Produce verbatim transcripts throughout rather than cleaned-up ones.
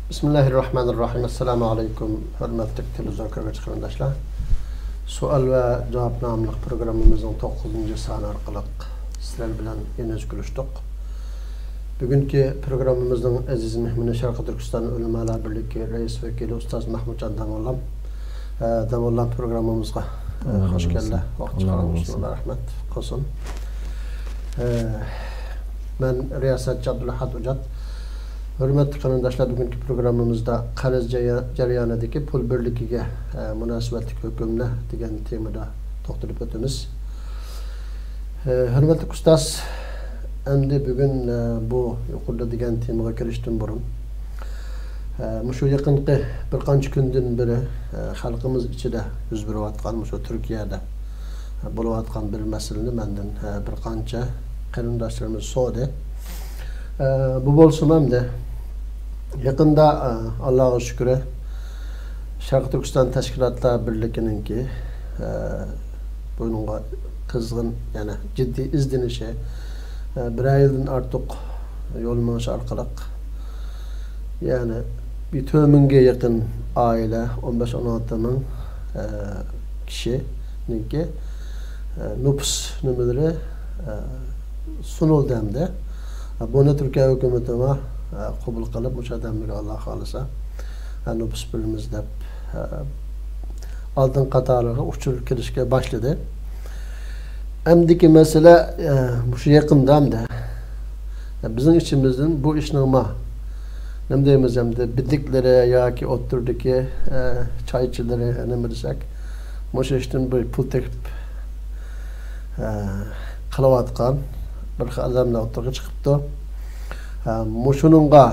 بىسمىللاھىررەھمانىررەھىم. ئەسسالامۇ ئەلەيكۇم، ھۆرمەتلىك تېلېۋىزور كۆرگۈچى قېرىنداشلار. سوئال ۋە جاۋاب ناملىق پروگراممىمىزنىڭ توققۇزىنچى سانى ئارقىلىق سىلەر بىلەن يەنە كۆرۈشتۇق. بۈگۈنكى پروگراممىمىزنىڭ ئەزىز مېھمىنى شەرقىي تۈركىستان ئۆلىمالار بىرلىكى رەئىس ۋەكىلى ئۇستاز مەھمۇتجان داموللام. ئە، داموللام پروگراممىمىزغا، ئە، ئاللا خوش رازى كەلدى. بولسۇن. ۋاقىت ئاللا چىقارغان رازى ئۈچۈن بولسۇن. ئاللا رەھمەت قىلسۇن. ئە، مەن رىياسەتچى ئابدۇلئەھەد ئوجات. ھۆرمەتلىك قېرىنداشلار، بۈگۈنكى پروگراممىمىزدا قەرز جەريا-، جەريانىدىكى پۇل بىرلىكىگە، ئە، مۇناسىۋەتلىك ھۆكۈملەر دېگەن تېمىدا توختىلىپ ئۆتىمىز. ئە، ھۆرمەتلىك ئۇستاز، ئەمدى بۈگۈن، ئە، بۇ يۇقىرىدا دېگەن تېمىغا كىرىشتىن بۇرۇن، ئە، مۇشۇ يېقىنقى بىر قانچە كۈندىن بېرى، ئە، خەلقىمىز ئىچىدە يۈز بېرىۋاتقان، مۇشۇ تۈركىيەدە بولۇۋاتقان بىر مەسىلىنى مەندىن، ئە، بىر قانچە قېرىنداشلىرىمىز سورىدى. ئە، بۇ بولسىمۇ ئەمدى يېقىندا، ئە، ئاللاغا شۈكرى، شەرقىي تۈركىستان تەشكىلاتلار بىرلىكىنىڭكى، ئە، بۇنىڭغا قىزغىن، يەنى جىددىي ئىزدىنىشى، ئە، بىرەر يىلدىن ئارتۇق يول مېڭىش ئارقىلىق، يەنى بىر تۆت مىڭگە يېقىن ئائىلە، ئون بەش، ئون ئالتە مىڭ، ئە، كىشىنىڭكى، ئە، نوپۇس نېمىلىرى، ئە، سۇنۇلدى ئەمدى. بۇنى تۈركىيە ھۆكۈمىتىمۇ، ئە، قوبۇل قىلىپ، مۇشۇ ئادەملەرگە ئاللا خالىسا، ئە، نوپۇس بېرىمىز دەپ، ئە، ئالدىن قاتارلىرىغا ئۇچۇر كېلىشكە باشلىدى. ئەمدىكى مەسىلە، ئە، مۇشۇ يېقىندا ئەمدى، ئە، بىزنىڭ ئىچىمىزدىن بۇ ئىشنىڭ ما-، نېمە دەيمىز ئەمدى، بىدىكلىرى ياكى ئوتتۇرىدىكى، ئە، چايچىلىرى، نېمە دېسەك، مۇشۇ ئىشتىن بىر پۇل تېپىپ، ئە، قىلىۋاتقان بىر خىل ئادەملەر ئوتتۇرىغا چىقىپتۇ. ئە، مۇشۇنىڭغا،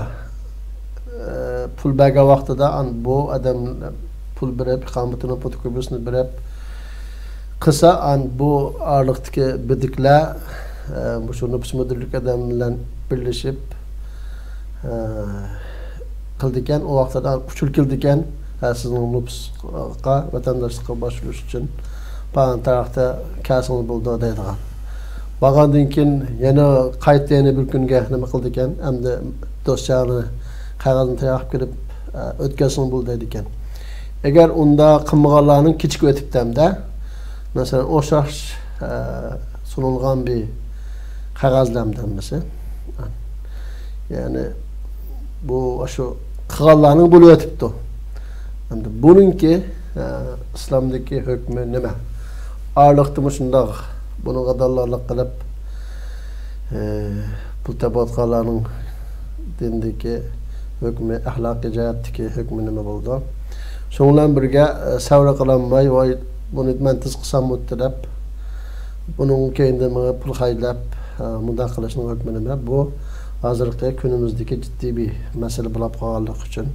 ئە، پۇل بەرگەن ۋاقتىدا، ئان بۇ ئادەم پۇل بېرىپ، ئىقامىتىنىڭ فوتوكوپىيىسىنى بېرىپ قىلسا، ئان بۇ ئارىلىقتىكى بىدىكلەر، ئە، مۇشۇ نوپۇس مۇدىرلىك ئادەم بىلەن بىرلىشىپ، ئە، قىلىدىكەن، ئۇ ۋاقىتتا ئۇچۇر كېلىدىكەن، ھە، سىزنىڭ نوپۇسقا، ۋەتەنداشلىققا باشۋۇرۇش ئۈچۈن پالان تارىختا كەلسىڭىز بولىدۇ دەيدىغان. بارغاندىن كېيىن يەنە قايتا يەنە بىر كۈنگە نېمە قىلىدىكەن، ئەمدى دوستجاننى قەغەزنى تەييار قىلىپ كېلىپ، ئە، ئۆتكەزسىڭىز بولىدۇ دەيدىكەن. ئەگەر ئۇنداق قىلمىغانلارنىڭ كېچىكىپ ئۆتۈپتۇ ئەمدى، مەسىلەن، ئوخشاش، ئە، سۇنۇلغان بىر قەغەزلەر ھەممىسى. يەنى بۇ، شۇ قىلغانلارنىڭ بولۇۋېتىپتۇ. ئەمدى بۇنىڭكى، ئە، ئىسلامدىكى ھۆكمى نېمە؟ ئارىلىقتا مۇشۇنداق بۇنىڭغا داللاللىق قىلىپ، ئە، پۇل تېپىۋاتقانلارنىڭ دىندىكى ھۆكمى، ئەخلاقىي جەھەتتىكى ھۆكمى نېمە بولىدۇ؟ شۇنىڭ بىلەن بىرگە، ئە، سەۋر قىلالماي، ۋاي، بۇنى مەن تېز قىلسام بولاتتى دەپ، بۇنىڭ كەينىدىن مېڭىپ پۇل خەجلەپ، ئە، مۇنداق قىلىشنىڭ ھۆكمى نېمە؟ بۇ ھازىرقى كۈنىمىزدىكى جىددىي بىر مەسىلە بولۇپ قالغانلىقى ئۈچۈن،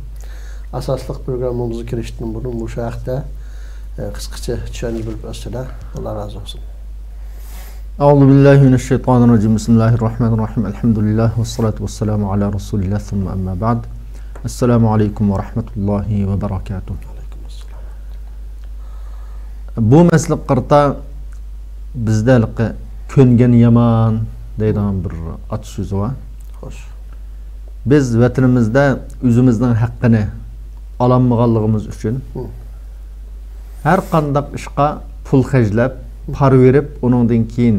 ئاساسلىق پروگراممىمىزغا كىرىشتىن بۇرۇن مۇشۇ ھەقتە، ئە، قىسقىچە چۈشەنچە بېرىپ ئۆتسىلە. ئاللا رازى بولسۇن. أعوذ بالله من الشيطان الرجيم. بسم الله الرحمن الرحيم. الحمد لله والصلاة والسلام على رسول الله ثم أما بعد. السلام عليكم ورحمة الله وبركاته. بۇ مەسىلىگە قارىتا بىزدە ھېلىقى «كۆنگەن يامان» دەيدىغان بىر ئاتە سۆزى بار. خوش. بىز ۋەتىنىمىزدە ئۆزىمىزنىڭ ھەققىنى ئالالمىغانلىقىمىز ئۈچۈن، ھە، ھەر قانداق ئىشقا پۇل خەجلەپ، پارا بېرىپ، ئۇنىڭدىن كېيىن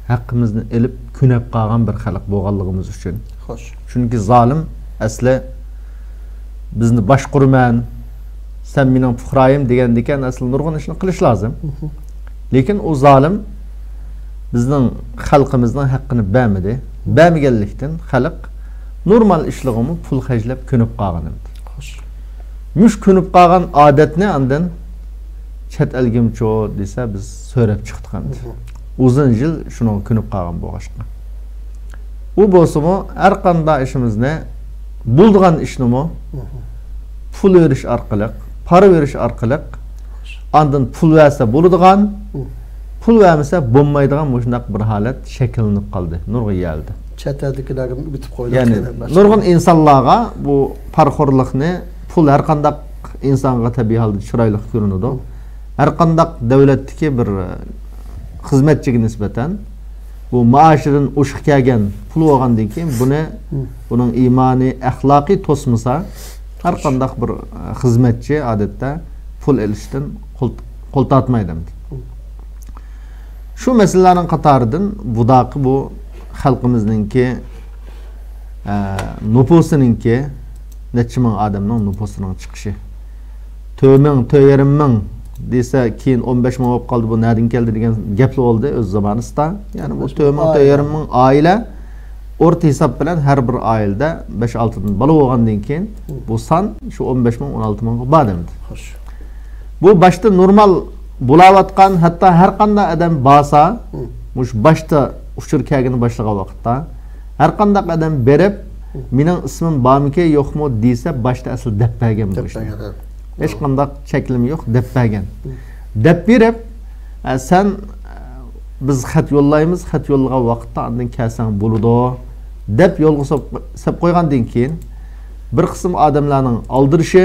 ھەققىمىزنى ئېلىپ، كۆنۈپ قالغان بىر خەلق بولغانلىقىمىز ئۈچۈن. خوش. چۈنكى زالىم ئەسلى «بىزنى باشقۇرىمەن، سەن مېنىڭ پۇقرايىم» دېگەندىكىن، ئەسلى نۇرغۇن ئىشنى قىلىش لازىم. مھم. لېكىن ئۇ زالىم بىزنىڭ خەلقىمىزنىڭ ھەققىنى بەرمىدى. بەرمىگەنلىكتىن، خەلق نورمال ئىشلىرىغىمۇ پۇل خەجلەپ كۆنۈپ قالغان ئىدى. خوش. مۇشۇ كۆنۈپ قالغان ئادەتنى ئاندىن چەت ئەلگىمۇچۇ دېسە، بىز سۆرەپ چىقتۇق ئەمدى. مھم. ئۇزۇن يىل شۇنىڭغا كۆنۈپ قالغان بولغاچقا. ئۇ بولسىمۇ، ھەر قانداق ئىشىمىزنى، بولىدىغان ئىشنىمۇ، مھم، پۇل بېرىش ئارقىلىق، پارا بېرىش ئارقىلىق، ئاندىن پۇل بەرسە بولىدىغان، مھم، پۇل بەرمىسە بولمايدىغان مۇشۇنداق بىر ھالەت شەكىللىنىپ قالدى نۇرغۇن يەردە. چەت ئەلدىكىلەرگە ئۆگىتىپ قويدۇق. يەنى دېگەن نەرسە. نۇرغۇن ئىنسانلارغا بۇ پارىخورلۇقنى، پۇل ھەر قانداق ئىنسانغا تەبىئىي ھالدا چىرايلىق كۆرۈنىدۇ. مھم. ھەر قانداق دۆلەتتىكى بىر، ئە، خىزمەتچىگە نىسبەتەن بۇ مائاشىدىن ئوشۇق كەلگەن پۇل بولغاندىن كېيىن بۇنى، مھم، بۇنىڭ ئىمانى، ئەخلاقى توسمىسا، ھەر قانداق بىر، ئە، خىزمەتچى ئادەتتە پۇل ئېلىشتىن قول، قول تارتمايدۇ. شۇ مەسىلىلەرنىڭ قاتارىدىن بۇداقى بۇ خەلقىمىزنىڭكى، ئە، نوپۇسىنىڭكى نەچچە مىڭ ئادەمنىڭ نوپۇسىنىڭ چىقىشى. تۆت مىڭ، تۆت يېرىم مىڭ دېسە، كېيىن ئون بەش مىڭ بولۇپ قالدى، بۇ نەدىن كەلدى دېگەن گەپلا بولدى ئۆز زامانىسىدا. يەنى بۇ تۆت مىڭ، تۆت يېرىم مىڭ ئائىلە، ئورتا ھېساب بىلەن ھەر بىر ئائىلىدە بەش-ئالتىدىن بالا بولغاندىن كېيىن، بۇ سان شۇ ئون بەش مىڭ، ئون ئالتە مىڭغا باردى ئەمدى. خوش. بۇ باشتا نورمال بولاۋاتقان، ھەتتا ھەر قانداق ئادەم بارسا، مۇشۇ باشتا ئۇچۇر كەلگىنى باشلىغان ۋاقىتتا، ھەر قانداق ئادەم بېرىپ، مېنىڭ ئىسمىم بارمىكى، يوقمۇ دېسە، باشتا ئەسلى دەپ بەرگەن بۇ ئىشنى. ھېچقانداق چەكلىمە يوق، دەپ بەرگەن. دەپ بېرىپ، ئە، سەن، ئە، بىز خەت يوللايمىز، خەت يوللىغان ۋاقىتتا ئاندىن كەلسەڭ بولىدۇ، دەپ يولغا سەپ، سەپ قويغاندىن كېيىن، بىر قىسىم ئادەملەرنىڭ ئالدىرىشى،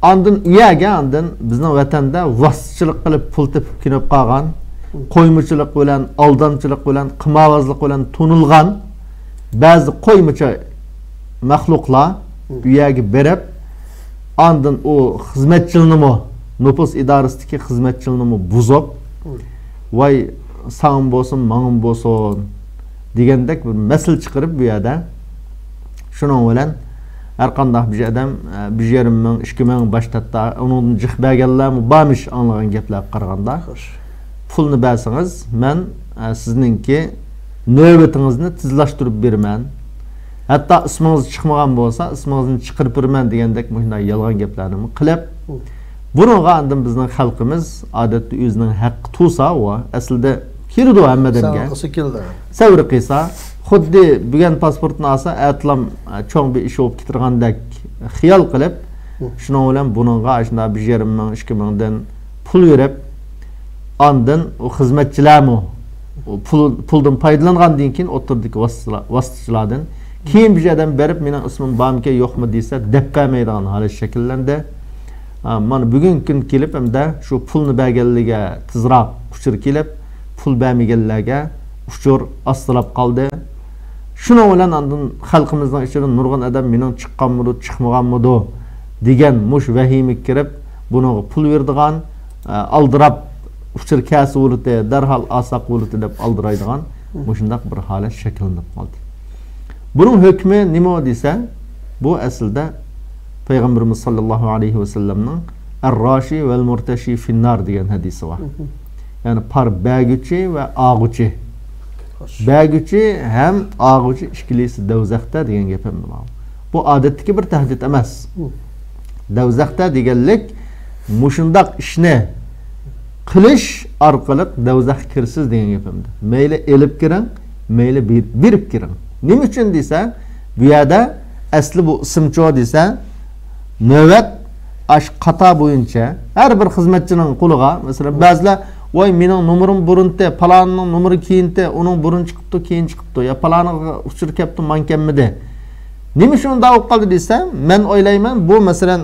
ئاندىن ئۇ يەرگە، ئاندىن بىزنىڭ ۋەتەندە ۋاسىتىچىلىق قىلىپ پۇل تېپىپ كېلىپ قالغان، قويمىچىلىق بىلەن، ئالدامچىلىق بىلەن، قىمارۋازلىق بىلەن تونۇلغان بەزى قويمىچى مەخلۇقلار ئۇ يەرگە بېرىپ، ئاندىن ئۇ خىزمەتچىلىنىمۇ، نوپۇس ئىدارىسىدىكى خىزمەتچىلىنىمۇ بۇزۇپ، ۋاي، ساڭىمۇ بولسۇن، ماڭىمۇ بولسۇن دېگەندەك بىر مەسىلە چىقىرىپ بۇ يەردە. شۇنىڭ بىلەن ھەر قانداق بىر ئادەم، ئە، بىر يېرىم مىڭ، ئىككى مىڭ باش تارتتى. ئۇنىڭدىن جىق بەرگەنلەرمۇ بارمىش، ئاڭلىغان گەپلەرگە قارىغاندا. خوش. پۇلنى بەرسىڭىز، مەن، ئە، سىزنىڭكى نۆۋىتىڭىزنى تېزلاشتۇرۇپ بېرىمەن. ھەتتا ئىسمىڭىز چىقمىغان بولسا، ئىسمىڭىزنى چىقىرىپ بېرىمەن دېگەندەك مۇشۇنداق يالغان گەپلەرنىمۇ قىلىپ، بۇنىڭغا ئاندىن بىزنىڭ خەلقىمىز ئادەتتە ئۆزىنىڭ ھەققى تۇرسا، ئۇ ئەسلىدە كېلىدۇ ھەممە ئادەمگە. سەۋر قىلسا كېلىدۇ. سەۋر قىلسا، خۇددى بۈگۈن پاسپورتنى ئالسا، ئەتىلام، ئە، چوڭ بىر ئىش بولۇپ كېتىدىغاندەك خىيال قىلىپ، شۇنىڭ بىلەن بۇنىڭغا ئاشۇنداق بىر يېرىم مىڭ، ئىككى مىڭدىن پۇل بېرىپ، ئاندىن ئۇ خىزمەتچىلەرمۇ ئۇ پۇل، پۇلدىن پايدىلانغاندىن كېيىن ئوتتۇرىدىكى ۋاسىتىلار-، ۋاسىتىچىلاردىن كېيىن بىر ئادەم بېرىپ، مېنىڭ ئىسمىم بارمىكەن، يوقمۇ دېسە، دەپ بەرمەيدىغان ھالەت شەكىللەندى. ئا، مانا بۈگۈنكى كۈن كېلىپ ئەمدى شۇ پۇلنى بەرگەنلەرگە تېزراق ئۇچۇر كېلىپ، پۇل بەرمىگەنلەرگە ئۇچۇر ئاستىلاپ قالدى. شۇنىڭ بىلەن ئاندىن خەلقىمىزنىڭ ئىچىدە نۇرغۇن ئادەم مېنىڭ چىققانمىدۇ، چىقمىغانمىدۇ دېگەن مۇشۇ ۋەھىمىگە كىرىپ، بۇنىڭغا پۇل بېرىدىغان، ئە، ئالدىراپ، ئۇچۇر كەلسە بولىدۇ، دەرھال ئالساق بولىدۇ دەپ ئالدىرايدىغان مۇشۇنداق بىر ھالەت شەكىللىنىپ قالدى. بۇنىڭ ھۆكمى نېمە دېسە، بۇ ئەسلىدە پەيغەمبىرىمىز ساللاللاھۇ ئەلەيھى ۋەسەللەمنىڭ «ئەرراشى ۋەل مۇرتەشى فىننار» دېگەن ھەدىسى بار. يەنى پار بەرگۈچى ۋە ئالغۇچى. بەرگۈچى ھەم ئالغۇچى ئىككىلىسى دوزاختا دېگەن گەپ ھەم بار. بۇ ئادەتتىكى بىر تەھدىت ئەمەس. دوزاختا دېگەنلىك مۇشۇنداق ئىشنى قىلىش ئارقىلىق دوزاخقا كىرىسىز دېگەن گەپ ھەمدە. مەيلى ئېلىپ كىرىڭ، مەيلى بېر-، بېرىپ كىرىڭ. نېمە ئۈچۈن دېسە، بۇ يەردە ئەسلى بۇ ئىسىمچۇ دېسە، نۆۋەت ئاش قاتا بويىچە ھەر بىر خىزمەتچىنىڭ قولىغا، مەسىلەن، بەزىلەر، ۋاي، مېنىڭ نومۇرۇم بۇرۇنتى، پالانىنىڭ نومۇرى كېيىنتى، ئۇنىڭ بۇرۇن چىقىپتۇ، كېيىن چىقىپتۇ، يا پالانىغا ئۇچۇر كەپتۇ، ماڭا كەلمىدى. نېمە ئۈچۈن ئۇنداق بولۇپ قالدى دېسە، مەن ئويلايمەن، بۇ، مەسىلەن،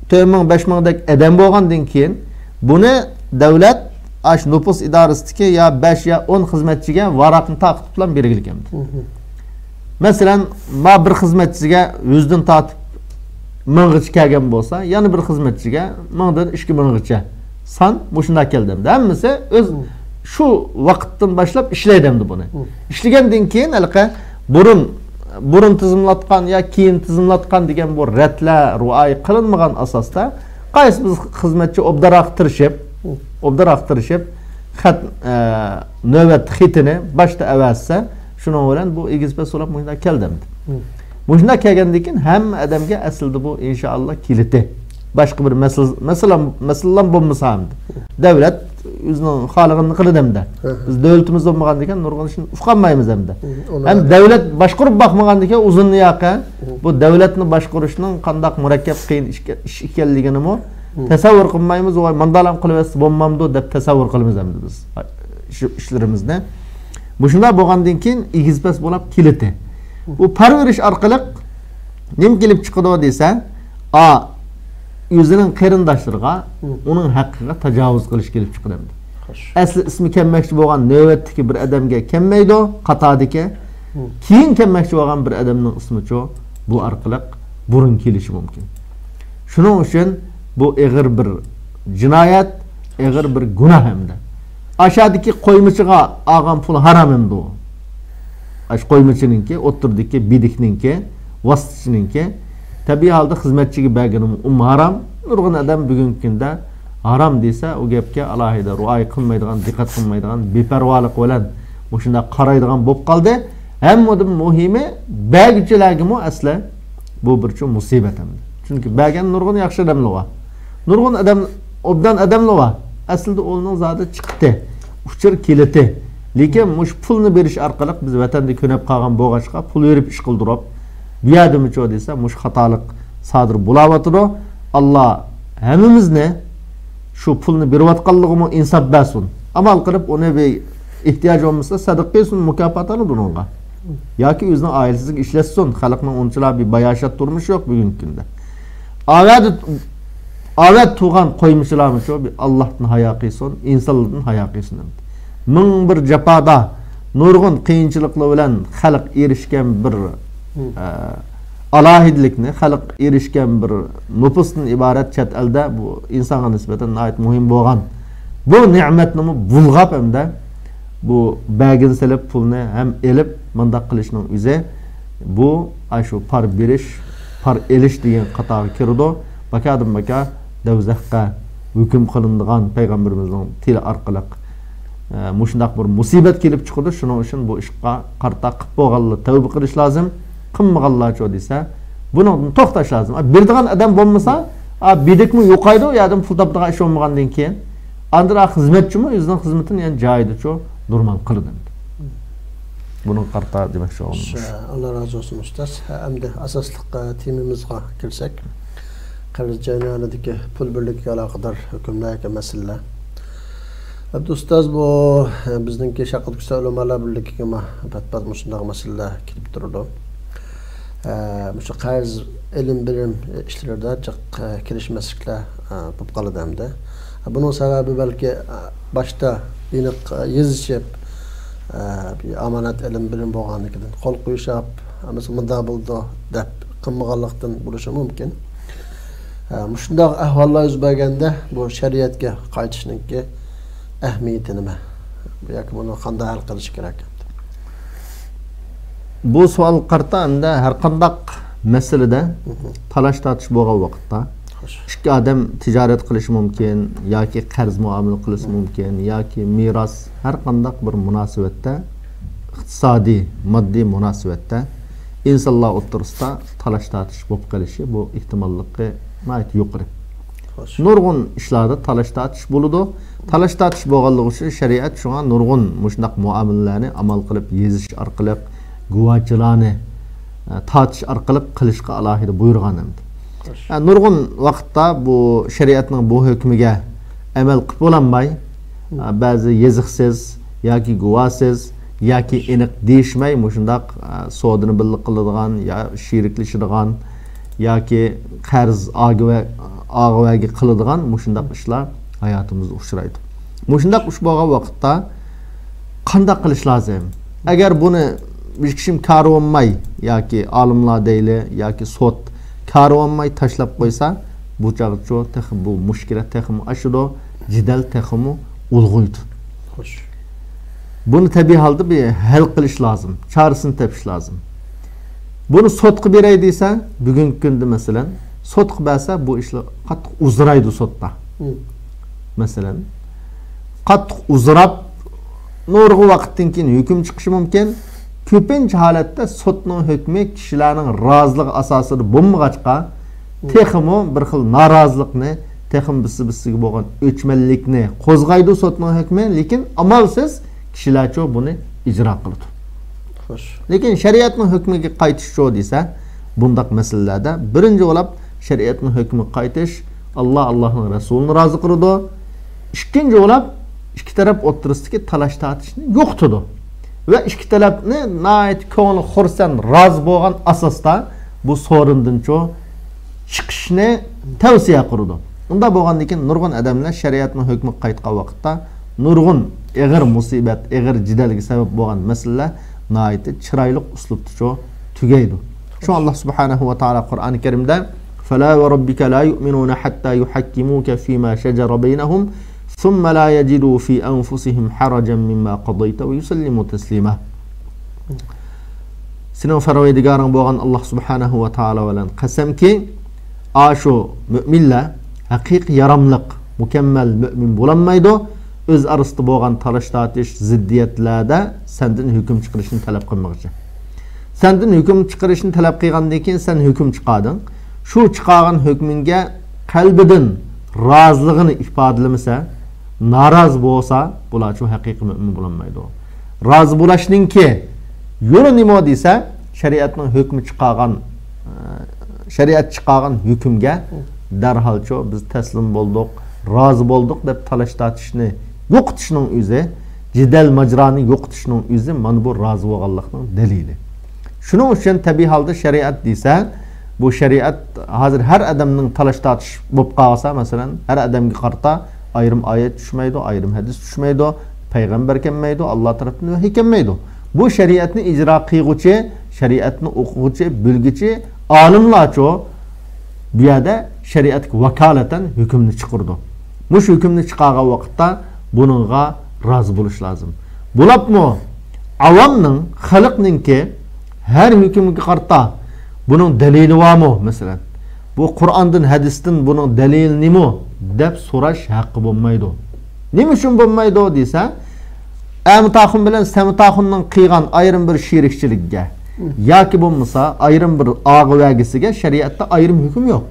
تۆت مىڭ، بەش مىڭدەك ئادەم بولغاندىن كېيىن، بۇنى دۆلەت ئاش نوپۇس ئىدارىسىدىكى يا بەش يا ئون خىزمەتچىگە ۋاراقنى تارقىتىپلا بېرىگىلى كەلدى. مەسىلەن، ما بىر خىزمەتچىگە يۈزدىن تارتىپ مىڭغىچە كەلگەن بولسا، يەنە بىر خىزمەتچىگە مىڭدىن ئىككى مىڭغىچە سان مۇشۇنداق كەلدى ئەمدى. ھەممىسى ئۆز شۇ ۋاقىتتىن باشلاپ ئىشلەيدۇ ئەمدى بۇنى. ئىشلىگەندىن كېيىن ھېلىقى بۇرۇن، بۇرۇن تىزىملاتقان يا كېيىن تىزىملاتقان دېگەن بۇ رەتلەر رىئايە قىلىنمىغان ئاساستا، قايسى بىر خىزمەتچى ئوبدانراق تىرىشىپ، ئوبدانراق تىرىشىپ، خەت، ئە، نۆۋەت خېتىنى باشتا ئەۋەتسە، شۇنىڭ بىلەن بۇ ئېگىز پەس بولاپ مۇشۇنداق كەلدى ئەمدى. مۇشۇنداق كەلگەندىن كېيىن ھەممە ئادەمگە ئەسلىدە بۇ، ئىنشائاللا، كېلىتى. باشقا بىر مەسىلە، مەسىلە، مەسىلىلەرمۇ بولمىسا ئەمدى. دۆلەت ئۆزىنىڭ خالىغىنىنى قىلىدۇ ئەمدى. بىز دۆلىتىمىز بولمىغاندىكىن نۇرغۇن ئىشنى ئۇقالمايمىز ئەمدى. ھەم دۆلەت باشقۇرۇپ باقمىغاندىكىن ئۇزۇن ياقى بۇ دۆلەتنى باشقۇرۇشنىڭ قانداق مۇرەككەپ، قىيىن ئىش، ئىش ئىكەنلىكىنىمۇ تەسەۋۋۇر قىلمايمىز. ۋاي، ماندالام قىلىۋەتسە بولمامدۇ دەپ تەسەۋۋۇر قىلىمىز ئەمدى بىز شۇ ئىشلىرىمىزنى. مۇشۇنداق بولغاندىن كېيىن ئېگىز پەس بولاپ كېلىتى. بۇ پارا بېرىش ئارقىلىق نېمە كېلىپ چىقىدۇ دېسە، ئا، ئۆزىنىڭ قېرىنداشلىرىغا ئۇنىڭ ھەققىگە تاجاۋۇز قىلىش كېلىپ چىقىدۇ ئەمدى. ئەسلى ئىسمى كەلمەكچى بولغان نۆۋەتتىكى بىر ئادەمگە كەلمەيدۇ، قاتادىكى. كېيىن كەلمەكچى بولغان بىر ئادەمنىڭ ئىسمىچۇ بۇ ئارقىلىق بۇرۇن كېلىشى مۇمكىن. شۇنىڭ ئۈچۈن بۇ ئېغىر بىر جىنايەت، ئېغىر بىر گۇناھ ھەمدە. ئاشادىكى قويمىچىغا ئالغان پۇل ھارام ئەمدى ئۇ. ئاشۇ قويمىچىنىڭكى، ئوتتۇرىدىكى بېدىكنىڭكى، ۋاسىتىچىنىڭكى، تەبىئىي ھالدا خىزمەتچىگە بەرگىنىمۇ ئۇمۇ ھارام. نۇرغۇن ئادەم بۈگۈنكى كۈندە ھارام دېسە، ئۇ گەپكە ئالاھىدە رىئايە قىلمايدىغان، دىققەت قىلمايدىغان، بىپەرۋالىق بىلەن مۇشۇنداق قارايدىغان بولۇپ قالدى. ھەممىدىن مۇھىمى، بەرگۈچىلەرگىمۇ ئەسلى بۇ بىر چوڭ مۇسىبەت ئەمدى. چۈنكى بەرگەن نۇرغۇن ياخشى ئادەملەر بار. نۇرغۇن ئادەم، ئوبدان ئادەملەر بار. ئەسلىدە ئۇنىڭ زادى چىقتى، ئۇچۇر كېلىتى. لېكىن مۇشۇ پۇلنى بېرىش ئارقىلىق بىز ۋەتەندە كۆنۈپ قالغان بولغاچقا، پۇل بېرىپ ئىش قىلدۇرۇپ، بۇ يەردىمۇچۇ دېسە، مۇشۇ خاتالىق سادىر بولاۋاتىدۇ. ئاللا ھەممىمىزنى شۇ پۇلنى بېرىۋاتقانلىقىمۇ ئىنساپ بەرسۇن. ئامال قىلىپ ئۇنى بىر ئېھتىياجى بولمىسا سەدىقە قىلسۇن، مۇكاپات ئالىدۇ ئۇنىڭغا. ياكى ئۆزىنىڭ ئائىلىسىگە ئىشلەتسۇن. خەلقنىڭ ئۇنچىلا بىر باياشات تۇرمۇشى يوق بۈگۈنكى كۈندە. ئاۋەدە، ئاۋەدە تۇغان قويمىچىلارمۇ شۇ بىر ئاللاھتىن ھايا قىلسۇن، ئىنسانلاردىن ھايا قىلسۇن ئەمدى. مىڭ بىر جاپادا نۇرغۇن قىيىنچىلىقلار بىلەن خەلق ئېرىشكەن بىر، ئە، ئالاھىدىلىكنى، خەلق ئېرىشكەن بىر نوپۇستىن ئىبارەت چەت ئەلدە بۇ ئىنسانغا نىسبەتەن ناھايىتى مۇھىم بولغان بۇ نېمەتنىمۇ بۇلغاپ ھەمدە بۇ بەرگىنى سېلىپ پۇلنى ھەم ئېلىپ مۇنداق قىلىشنىڭ ئۆزى بۇ ئاشۇ پار بېرىش، پار ئېلىش دېگەن قاتارغا كىرىدۇ. باكادىن باكا دوزاخقا ھۆكۈم قىلىنىدىغان پەيغەمبىرىمىزنىڭ تىلى ئارقىلىق، ئە، مۇشۇنداق بىر مۇسىبەت كېلىپ چىقىدۇ. شۇنىڭ ئۈچۈن بۇ ئىشقا قارىتا قىپ بولغانلار تەۋبە قىلىش لازىم. قىلمىغانلارچۇ دېسە، بۇنىڭدىن توختاش لازىم. ئا، بېرىدىغان ئادەم بولمىسا، ئا، بېدىكمۇ يوقايدۇ، ياردىن پۇل تاپىدىغان ئىش بولمىغاندىن كېيىن، ئاندىن خىزمەتچىمۇ ئۆزىنىڭ خىزمىتىنى يەنە جايىدىچۇ نورمال قىلىدۇ. بۇنىڭغا قارىتا دېمەكچى بولغىنىم شۇ. ئاللا رازى بولسۇن ئۇستاز. ھە، ئەمدى ئاساسلىق، ئە، تېمىمىزغا كىرسەك، قەرز جەريانىدىكى پۇل بىرلىكىگە ئالاقىدار ھۆكۈملەر ياكى مەسىلىلەر. ئەمدى ئۇستاز، بۇ، ئە، بىزنىڭكى شەرقىي تۈركىستان ئۆلىمالار بىرلىكىگىمۇ پەت-پەت مۇشۇنداق مەسىلىلەر كېلىپ تۇرىدۇ. ئە، مۇشۇ قەرز ئېلىم بېرىم ئىشلىرىدا جىق، ئە، كېلىشمەسلىكلەر، ئە، بولۇپ قالىدۇ ئەمدى. بۇنىڭ سەۋەبى بەلكى، ئە، باشتا ئېنىق، ئە، يېزىشىپ، ئە، بىر ئامانەت ئېلىم بېرىم بولغاندىكىن قول قويۇشاپ، ھەممىسى مۇنداق بولىدۇ دەپ قىلمىغانلىقتىن بولۇشى مۇمكىن. ئە، مۇشۇنداق ئەھۋاللار يۈز بەرگەندە بۇ شەرىئەتكە قايتىشنىڭكى ئەھمىيىتى نېمە؟ ياكى بۇنى قانداق ھەل قىلىش كېرەك؟ بۇ سوئالغا قارىتا ئەمدى ھەر قانداق مەسىلىدە تالاش-تارتىش بولغان ۋاقىتتا، خوش، ئىككى ئادەم تىجارەت قىلىشى مۇمكىن ياكى قەرز مۇئامىلە قىلىشى مۇمكىن ياكى مىراس، ھەر قانداق بىر مۇناسىۋەتتە، ئىقتىسادىي، ماددىي مۇناسىۋەتتە ئىنسانلار ئوتتۇرىسىدا تالاش-تارتىش بولۇپ قېلىشى بۇ ئېھتىماللىقى ناھايىتى يۇقىرى. خوش. نۇرغۇن ئىشلاردا تالاش-تارتىش بولىدۇ. تالاش-تارتىش بولغانلىقى ئۈچۈن شەرىئەت شۇڭا نۇرغۇن مۇشۇنداق مۇئامىلىلەرنى ئامال قىلىپ يېزىش ئارقىلىق، گۇۋاچىلارنى، ئە، تارتىش ئارقىلىق قىلىشقا ئالاھىدە بۇيرۇغان ئەمدى. خوش. ئە، نۇرغۇن ۋاقىتتا بۇ شەرىئەتنىڭ بۇ ھۆكمىگە ئەمەل قىلىپ بولالماي، ئە، بەزى يېزىقسىز ياكى گۇۋاھسىز ياكى ئېنىق دېيىشمەي مۇشۇنداق، ئە، سودىنى بىللە قىلىدىغان يا شېرىكلىشىدىغان ياكى قەرز ئاگىۋە-، ئاغىۋەگە قىلىدىغان مۇشۇنداق ئىشلار ھاياتىمىزدا ئۇچرايدۇ. مۇشۇنداق ئىش بولغان ۋاقىتتا قانداق قىلىش لازىم؟ ئەگەر بۇنى ھېچ كىشىم كارى بولماي ياكى ئالىملار دەيلى ياكى سوت كارى بولماي تاشلاپ قويسا، بۇ چاغچۇ تېخى بۇ مۇشكىلات تېخىمۇ ئاشىدۇ، جېدەل تېخىمۇ ئۇلغىيىدۇ. خوش. بۇنى تەبىئىي ھالدا بىر ھەل قىلىش لازىم، چارىسىنى تېپىش لازىم. بۇنى سوتقا بېرەي دېسە، بۈگۈنكى كۈندە مەسىلەن، سوتقا بەرسە بۇ ئىشلار قاتتىق ئۇزىرايدۇ سوتتا. مەسىلەن، قاتتىق ئۇزىراپ، نۇرغۇن ۋاقىتتىن كېيىن ھۆكۈم چىقىشى مۇمكىن. كۆپىنچە ھالەتتە سوتنىڭ ھۆكمى كىشىلەرنىڭ رازىلىقى ئاساسىدا بولمىغاچقا، تېخىمۇ بىر خىل نارازىلىقنى، تېخىمۇ بىرسى-بىرسىگە بولغان ئۆچمەنلىكنى قوزغايدۇ سوتنىڭ ھۆكمى، لېكىن ئامالسىز كىشىلەرچۇ بۇنى ئىجرا قىلىدۇ. خوش. لېكىن شەرىئەتنىڭ ھۆكمىگە قايتىشچۇ دېسە، بۇنداق مەسىلىلەردە بىرىنچى بولاپ شەرىئەتنىڭ ھۆكمىگە قايتىش، ئاللا، ئاللانىڭ رەسۇلىنى رازى قىلىدۇ. ئىككىنچى بولاپ ئىككى تەرەپ ئوتتۇرىسىدىكى تالاش-تارتىشنى يوقىتىدۇ. ۋە ئىككى تەرەپنى ناھايىتى كۆڭلى خۇرسەن، رازى بولغان ئاساستا بۇ سورۇندىنچۇ چىقىشنى تەۋسىيە قىلىدۇ. ئۇنداق بولغاندىن كېيىن نۇرغۇن ئادەملەر شەرىئەتنىڭ ھۆكمىگە قايتقان ۋاقىتتا نۇرغۇن ئېغىر مۇسىبەت، ئېغىر جېدەلگە سەۋەب بولغان مەسىلىلەر ناھايىتى چىرايلىق ئۇسلۇبتىچۇ تۈگەيدۇ. شۇڭا ئاللا سۇبھانەھۇ ۋە تائالا قۇرئانى كەرىمدە، فلا وربك لا يؤمنون حتى يحكموك فيما شجر بينهم ثم لا يجدوا في أنفسهم حرجا مما قضيت ويسلموا تسليما. سېنىڭ پەرۋەردىگارىڭ بولغان ئاللا سۇبھانەھۇ ۋە تائالا بىلەن قەسەمكى، ئاشۇ مۆمىنلەر ھەقىقىي ياراملىق، مۇكەممەل مۆمىن بولالمايدۇ، ئۆز ئارىسىدا بولغان تالاش-تارتىش، زىددىيەتلەردە سەندىن ھۆكۈم چىقىرىشنى تەلەپ قىلمىغۇچە. سەندىن ھۆكۈم چىقىرىشنى تەلەپ قىلغاندىن كېيىن سەن ھۆكۈم چىقاردىڭ. شۇ چىقارغان ھۆكمۈڭگە قەلبىدىن رازىلىقىنى ئىپادىلىمىسە، نارازى بولسا، بۇلارچۇ ھەقىقىي مۆمىن بولالمايدۇ. رازى بولۇشنىڭكى يولى نېمە دېسە، شەرىئەتنىڭ ھۆكمى چىقارغان، ئە، شەرىئەت چىقارغان ھۆكۈمگە دەرھالچۇ بىز تەسلىم بولدۇق، رازى بولدۇق دەپ تالاش-تارتىشنى يوقىتىشنىڭ ئۆزى، جېدەل-ماجىرانى يوقىتىشنىڭ ئۆزى مانا بۇ رازى بولغانلىقنىڭ دەلىلى. شۇنىڭ ئۈچۈن تەبىئىي ھالدا شەرىئەت دېسە، بۇ شەرىئەت ھازىر ھەر ئادەمنىڭ تالاش-تارتىش بولۇپ قالسا، مەسىلەن، ھەر ئادەمگە قارىتا ئايرىم ئايەت چۈشمەيدۇ، ئايرىم ھەدىس چۈشمەيدۇ، پەيغەمبەر كەلمەيدۇ، ئاللا تەرەپتىن ۋەھىي كەلمەيدۇ. بۇ شەرىئەتنى ئىجرا قىلغۇچى، شەرىئەتنى ئوقۇغۇچى، بىلگۈچى ئالىملارچۇ بۇ يەردە شەرىئەتكە ۋاكالىتەن ھۆكۈمنى چىقىرىدۇ. مۇشۇ ھۆكۈمنى چىقارغان ۋاقىتتا بۇنىڭغا رازى بولۇش لازىم. بولۇپمۇ ئاۋامنىڭ، خەلقنىڭكى ھەر ھۆكۈمگە قارىتا بۇنىڭ دەلىلى بارمۇ، مەسىلەن، بۇ قۇرئاندىن، ھەدىستىن بۇنىڭ دەلىلى نېمە دەپ سوراش ھەققى بولمايدۇ. نېمە ئۈچۈن بولمايدۇ دېسە، ئەمىتاخۇن بىلەن سەمىتاخۇننىڭ قىلغان ئايرىم بىر شېرىكچىلىكىگە ياكى بولمىسا ئايرىم بىر ئاغا ۋەگىسىگە شەرىئەتتە ئايرىم ھۆكۈم يوق.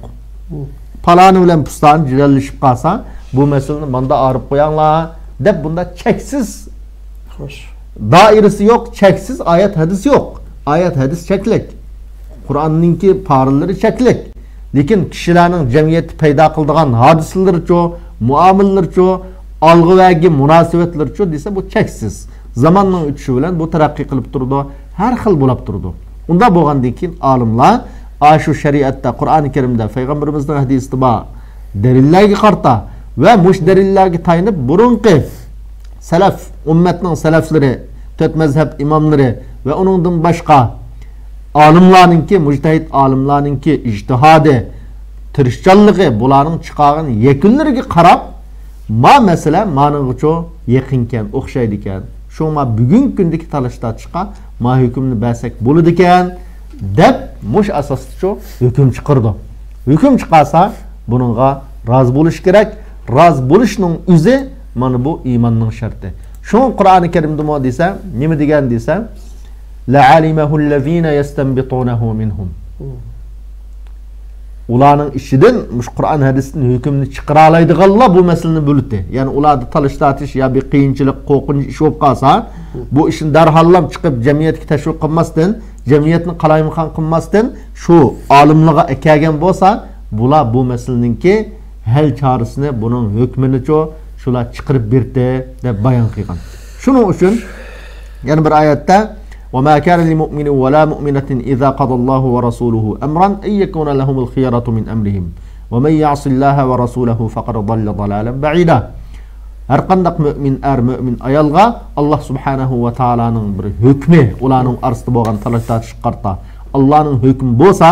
پالانى بىلەن پۇستانى جېدەللىشىپ قالسا، بۇ مەسىلىنى ماندا ئايرىپ قويۇڭلار دەپ، بۇندا چەكسىز، خوش، دائىرىسى يوق، چەكسىز ئايەت ھەدىس يوق. ئايەت ھەدىس چەكلىك. قۇرئاننىڭكى پارىلىرى چەكلىك. لېكىن كىشىلەرنىڭ جەمئىيەتتە پەيدا قىلىدىغان ھادىسىلىرىچۇ، مۇئامىلىلىرىچۇ، ئالغا ۋەگى مۇناسىۋەتلىرىچۇ دېسە، بۇ چەكسىز. زاماننىڭ ئۆتۈشى بىلەن بۇ تەرەققىي قىلىپ تۇرىدۇ، ھەر خىل بولاپ تۇرىدۇ. ئۇنداق بولغاندىن كېيىن ئالىملار ئاشۇ شەرىئەتتە، قۇرئانى كەرىمدە، پەيغەمبىرىمىزنىڭ ھەدىسىدە بار دەلىللەرگە قارىتا ۋە مۇشۇ دەلىللەرگە تايىنىپ بۇرۇنقى سەلەف، ئۈممەتنىڭ سەلەفلىرى، تۆت مەزھەپ ئىماملىرى ۋە ئۇنىڭدىن باشقا ئالىملارنىڭكى، مۇجتەھىد ئالىملارنىڭكى ئىجتىھادى، تىرىشچانلىقى، بۇلارنىڭ چىقارغان يەكۈنلىرىگە قاراپ، ما مەسىلە مانىڭغىچۇ يېقىنكەن، ئوخشايدىكەن. شۇڭا ما بۈگۈنكى كۈندىكى تالاش-تارتىشقا ما ھۆكۈمنى بەرسەك بولىدىكەن، دەپ مۇشۇ ئاساستىچۇ ھۆكۈم چىقىرىدۇ. ھۆكۈم چىقارسا، بۇنىڭغا رازى بولۇش كېرەك. رازى بولۇشنىڭ ئۆزى مانا بۇ ئىماننىڭ شەرتى. شۇڭا قۇرئانى كەرىمدىمۇ دېسە، نېمە دېگەن دېسە، لَعَلِمَهُ الَّذِينَ يَسْتَنبِطُونَهُ مِنْهُمْ. ئۇلارنىڭ ئىچىدىن مۇشۇ قۇرئان ھەدىستىن ھۆكۈمنى چىقىرالايدىغانلار بۇ مەسىلىنى بىلىدۇ. يەنى ئۇلاردا تالاش-تارتىش يا بىر قىيىنچىلىق، قورقۇنچ ئىش بولۇپ قالسا، بۇ ئىشنى دەرھاللام چىقىپ جەمئىيەتكە تەشۋىق قىلماستىن، جەمئىيەتنى قالايمىقان قىلماستىن، شۇ ئالىملارغا ئەكەلگەن بولسا، بۇلار بۇ مەسىلىنىڭكى ھەل چارىسىنى، بۇنىڭ ھۆكمىنىچۇ شۇلار چىقىرىپ بېرىتتى دەپ بايان قىلغان. شۇنىڭ ئۈچۈن يەنە بىر ئايەتتە، وَمَا كَانَ لِمُؤْمِنٍ وَلَا مُؤْمِنَةٍ إِذَا قَضَى اللَّهُ وَرَسُولُهُ أَمْرًا أَنْ يَكُونَ لَهُمُ الْخِيَرَةُ مِنْ أَمْرِهِمْ وَمَنْ يَعْصِ اللَّهَ وَرَسُولَهُ فَقَدْ ضَلَّ ضَلَالًا بَعِيدًا. ھەرقانداق مۆمىن ئەر، مۆمىن ئايالغا ئاللا سۇبھانەھۇ ۋە تائالانىڭ بىر ھۆكمى، ئۇلارنىڭ ئارىسىدا بولغان تالاش-تارتىشقا قارىتا ئاللانىڭ ھۆكمى بولسا،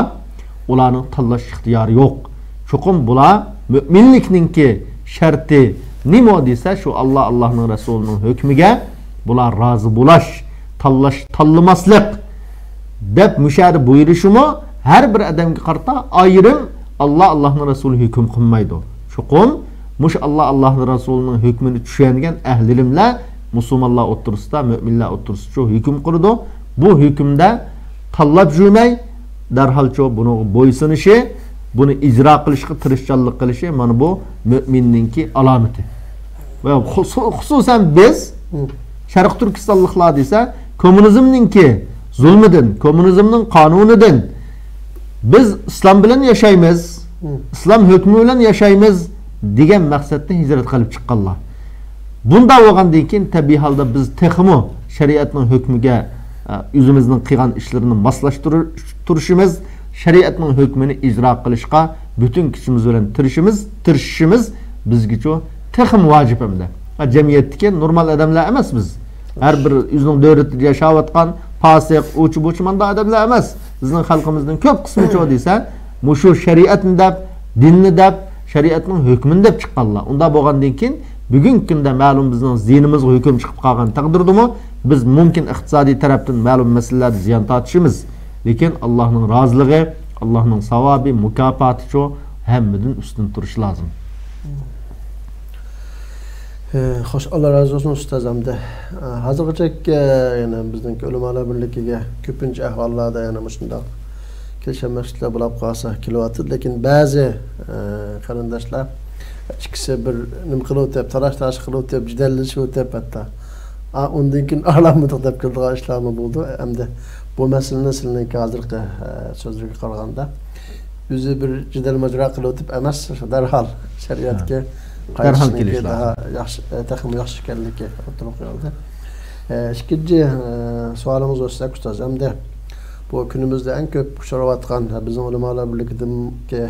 ئۇلارنىڭ تاللاش ئىختىيارى يوق. چوقۇم بۇلار مۆمىنلىكنىڭكى شەرتى نېمە دېسە، شۇ ئاللا، ئاللانىڭ رەسۇلىنىڭ ھۆكمىگە بۇلار رازى بولاش، تاللاش، تاللىماسلىق دەپ مۇشۇ يەردە بۇيرۇشىمۇ ھەر بىر ئادەمگە قارىتا ئايرىم، ئاللا، ئاللانىڭ رەسۇلى ھۆكۈم قىلمايدۇ. چوقۇم مۇشۇ ئاللا، ئاللانىڭ رەسۇلىنىڭ ھۆكمىنى چۈشەنگەن ئەھلى ئىلىملەر، مۇسۇلمانلار ئوتتۇرىسىدا، مۆمىنلەر ئوتتۇرىسىدا شۇ ھۆكۈم قىلىدۇ. بۇ ھۆكۈمدە تاللاپ يۈرمەي، دەرھالچۇ بۇنىڭغا بويسۇنۇشى، بۇنى ئىجرا قىلىشقا تىرىشچانلىق قىلىشى، مانا بۇ مۆمىننىڭكى ئالامىتى. ۋە خۇسۇ-، خۇسۇسەن بىز، شەرقىي تۈركىستانلىقلار دېسە، كوممۇنىزمنىڭكى زۇلمىدىن، كوممۇنىزمنىڭ قانۇنىدىن، بىز ئىسلام بىلەن ياشايمىز، ئىسلام ھۆكمى بىلەن ياشايمىز دېگەن مەقسەتتىن ھىجرەت قىلىپ چىققانلار. بۇنداق بولغاندىن كېيىن، تەبىئىي ھالدا بىز تېخىمۇ شەرىئەتنىڭ ھۆكمىگە، ئە، ئۆزىمىزنىڭ قىلغان ئىشلىرىنى ماسلاشتۇرۇشىمىز، شەرىئەتنىڭ ھۆكمىنى ئىجرا قىلىشقا پۈتۈن كۈچىمىز بىلەن تىرىشىمىز، تىرىشىشىمىز بىزگىچۇ تېخىمۇ ۋاجىپ ئەمدى. ھە، جەمئىيەتتىكى نورمال ئادەملەر ئەمەس بىز. ھەر بىر ئۆزىنىڭ دۆلىتىدە ياشاۋاتقان پاسىق، ئۇچى-بۇچى مانداق ئادەملەر ئەمەس. بىزنىڭ خەلقىمىزنىڭ كۆپ قىسمىچۇ دېسە، مۇشۇ شەرىئەتنى دەپ، دىننى دەپ، شەرىئەتنىڭ ھۆكمىنى دەپ چىققانلار. ئۇنداق بولغاندىن كېيىن، بۈگۈنكى كۈندە مەلۇم بىزنىڭ زىيىنىمىزغا ھۆكۈم چىقىپ قالغان تەقدىردىمۇ، بىز مۇمكىن ئىقتىسادىي تەرەپتىن مەلۇم مەسىلىلەردە زىيان تارتىشىمىز. لېكىن ئاللاھنىڭ رازىلىقى، ئاللاھنىڭ ساۋابى، مۇكاپاتىچۇ ھەممىدىن ئۈستۈن تۇرۇشى لازىم. ئى، خوش، ئاللا رازى بولسۇن ئۇستاز. ئەمدى، ئى، ھازىرغىچە، ئى، يەنە بىزنىڭكى ئۆلىمالار بىرلىكىگە كۆپىنچە ئەھۋاللاردا يەنە مۇشۇنداق كېلىشەلمەسلىكلەر بولۇپ قالسا كېلىۋاتىدۇ. لېكىن بەزى، ئى، قېرىنداشلار ئىككىسى بىر نېمە قىلىۋېتىپ، تالاش-تارتىش قىلىۋېتىپ، جېدەللىشىۋېتىپ ھەتتا. ئا، ئۇندىن كېيىن ئارىلانمىدۇق دەپ كېلىدىغان ئىشلارمۇ بولىدۇ. ئەمدى بۇ مەسىلىنى سىلىنىڭكى ھازىرقى، ئى، سۆزلىرىگە قارىغاندا، ئۆزى بىر جېدەل ماجىرا قىلىۋېتىپ ئەمەس، دەرھال شەرىئەتكە قايتىشنىڭكى دەرھال كېلىش لازىم. ياخشى، تېخىمۇ ياخشى ئىكەنلىكى ئوتتۇرىغا قويۇلدى. ئىككىنچى سوئالىمىز بولسا، ئۇستاز، ئەمدى بۇ كۈنىمىزدە ئەڭ كۆپ ئۇچراۋاتقان، بىزنىڭ ئۆلىمالار بىرلىكىدىكى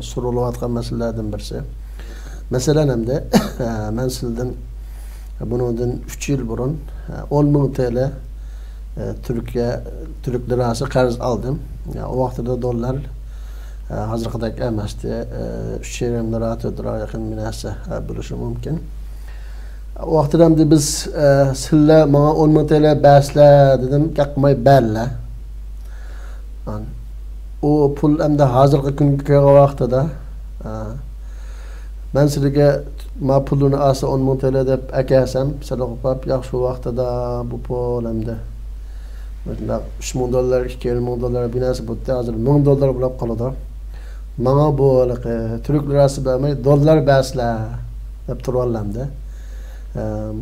سورىلىۋاتقان مەسىلىلەردىن بىرسى. مەسىلەن، ئەمدى مەن سىلىدىن بۇنىڭدىن ئۈچ يىل بۇرۇن ئون مىڭ تىيىن تۈركىيە، تۈرك لىراسى قەرز ئالدىم. ئۇ ۋاقتىدا دوللار ھازىرقىدەك ئەمەستى. ئۈچ يېرىم لىرا، تۆت لىراغا يېقىن بىر نەرسە بولۇشى مۇمكىن. ئۇ ۋاقتىدا ئەمدى بىز، سىلەر ماڭا ئون مىڭ تىيىن بەرسىلەر دېدىم، ياقماي بەرلە. ئۇ پۇل ئەمدى ھازىرقى كۈنگە كەلگەن ۋاقتىدا، مەن سىلىگە ما پۇلنى ئالسا ئون مىڭ تىيىن دەپ ئەكەلسەم، سەدىقە قىلىپ، ياق، شۇ ۋاقتىدا بۇ پۇل ئەمدى مۇشۇنداق ئۈچ مىڭ دوللار، ئىككى يېرىم مىڭ دوللار بىر نەرسە بولدى، ھازىر مىڭ دوللار بولۇپ قالىدۇ. ماڭا بۇ ھېلىقى تۈرك لىراسى بەرمەي، دوللار بەرسىلە دەپ تۇرۇۋالدى.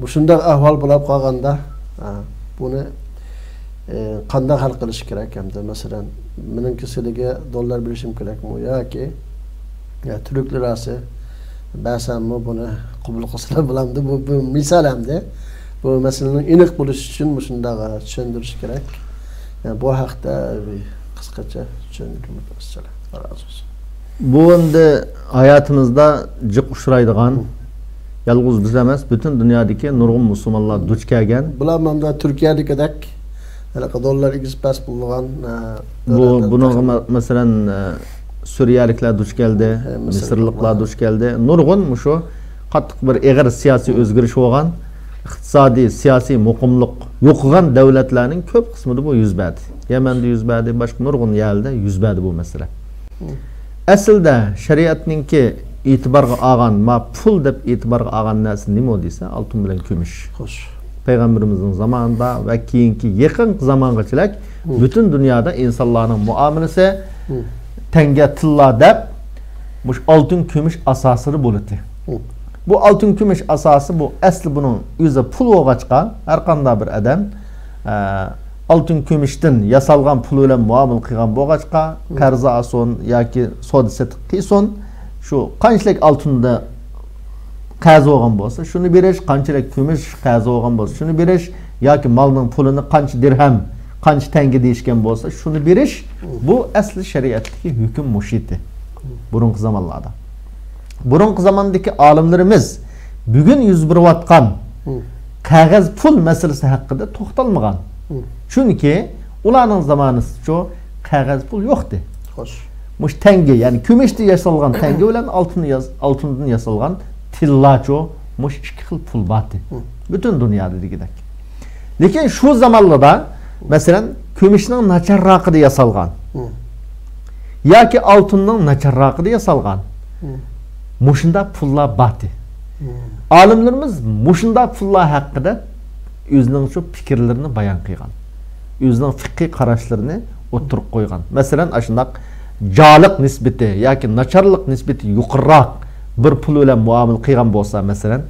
مۇشۇنداق ئەھۋال بولۇپ قالغاندا، بۇنى قانداق ھەل قىلىش كېرەك ئەمدى؟ مەسىلەن، مېنىڭكى سىلىگە دوللار بېرىشىم كېرەكمۇ ياكى، يا، تۈرك لىراسى بەرسەممۇ بۇنى قوبۇل قىلسىلا بولامدۇ؟ بۇ، بۇ مىسال ئەمدى. بۇ مەسىلىنىڭ ئېنىق بولۇشى ئۈچۈن مۇشۇنداق چۈشەندۈرۈش كېرەك. يا، بۇ ھەقتە بىر قىسقىچە چۈشەندۈرۈپ ئۆتسىلە. رازى بولسۇن. بۇ ئەمدى ھاياتىمىزدا جىق ئۇچرايدىغان، يالغۇز بىز ئەمەس، پۈتۈن دۇنيادىكى نۇرغۇن مۇسۇلمانلار دۇچ كەلگەن. بۇلار مانا تۈركىيەدىكىدەك، ھېلىقى دوللار ئېگىز پەس بولىدىغان، ئە، بۇ، دۆلەتلەر بۇنىڭغا تېخىمۇ مە-، مەسىلەن، ئە، سۈرىيەلىكلەر دۇچ كەلدى، ھە، مىسىرلىقلار مىسىرلىقلار. دۇچ كەلدى. نۇرغۇن مۇشۇ قاتتىق بىر ئېغىر سىياسىي ئۆزگىرىش بولغان، ئىقتىسادىي، سىياسىي مۇقىملىق يوقىغان دۆلەتلەرنىڭ كۆپ قىسمىدا بۇ يۈز بەردى. يەمەندە يۈز بەردى، باشقا نۇرغۇن يەرلەردە يۈز بەردى بۇ مەسىلە. ئەسلىدە شەرىئەتنىڭكى ئېتىبارغا ئالغان، ما پۇل دەپ ئېتىبارغا ئالغان نەرسە نېمە دېسە، ئالتۇن بىلەن كۈمۈش. خوش. پەيغەمبىرىمىزنىڭ زامانىدا ۋە كېيىنكى يېقىنقى زامانغىچىلىك مم. پۈتۈن دۇنيادا ئىنسانلارنىڭ مۇئامىلىسى مم. تەڭگە تىللا دەپ، مۇشۇ ئالتۇن كۈمۈش ئاساسىدا بولىدۇ. مم. بۇ ئالتۇن كۈمۈش ئاساسى، بۇ ئەسلى بۇنىڭ ئۆزى پۇل بولغاچقا، ھەر قانداق بىر ئادەم، ئە، ئالتۇن كۈمۈشتىن ياسالغان پۇل بىلەن مۇئامىلە قىلغان بولغاچقا، مم. قەرز ئالسۇن ياكى سودا سېتىق قىلسۇن، شۇ قانچىلىك ئالتۇندا قەرز بولغان بولسا، شۇنى بېرىش، قانچىلىك كۈمۈش قەرز بولغان بولسا، شۇنى بېرىش ياكى مالنىڭ پۇلىنى قانچە دىرھەم، قانچە تەڭگە دېيىشكەن بولسا، شۇنى بېرىش، مم. بۇ ئەسلى شەرىئەتتىكى ھۆكۈم مۇشۇ ئىدى. مم. بۇرۇنقى زامانلاردا. بۇرۇنقى زاماندىكى ئالىملىرىمىز بۈگۈن يۈز بېرىۋاتقان مم. قەغەز پۇل مەسىلىسى ھەققىدە توختالمىغان. مم. چۈنكى ئۇلارنىڭ زامانىسىچۇ قەغەز پۇل يوقتى. خوش. مۇشۇ تەڭگە، يەنى كۈمۈشتىن ياسالغان تەڭگە بىلەن ئالتۇن ياس-، ئالتۇندىن ياسالغان تىللاچۇ، مۇشۇ ئىككى خىل پۇل بارتى. مم. پۈتۈن دۇنيادا دېگۈدەك. لېكىن شۇ زامانلاردا، مەسىلەن، كۈمۈشنىڭ ناچارراقىدا ياسالغان مم. ياكى ئالتۇننىڭ ناچارراقىدا ياسالغان مم. مۇشۇنداق پۇللار بارتى. مم. ئالىملىرىمىز مۇشۇنداق پۇللار ھەققىدە ئۆزىنىڭ شۇ پىكىرلىرىنى بايان قىلغان، ئۆزىنىڭ فىقھىي قاراشلىرىنى ئوتتۇرىغا قويغان. مەسىلەن، ئاشۇنداق جالىق نىسبىتى ياكى ناچارلىق نىسبىتى يۇقىرىراق بىر پۇل بىلەن مۇئامىلە قىلغان بولسا، مەسىلەن،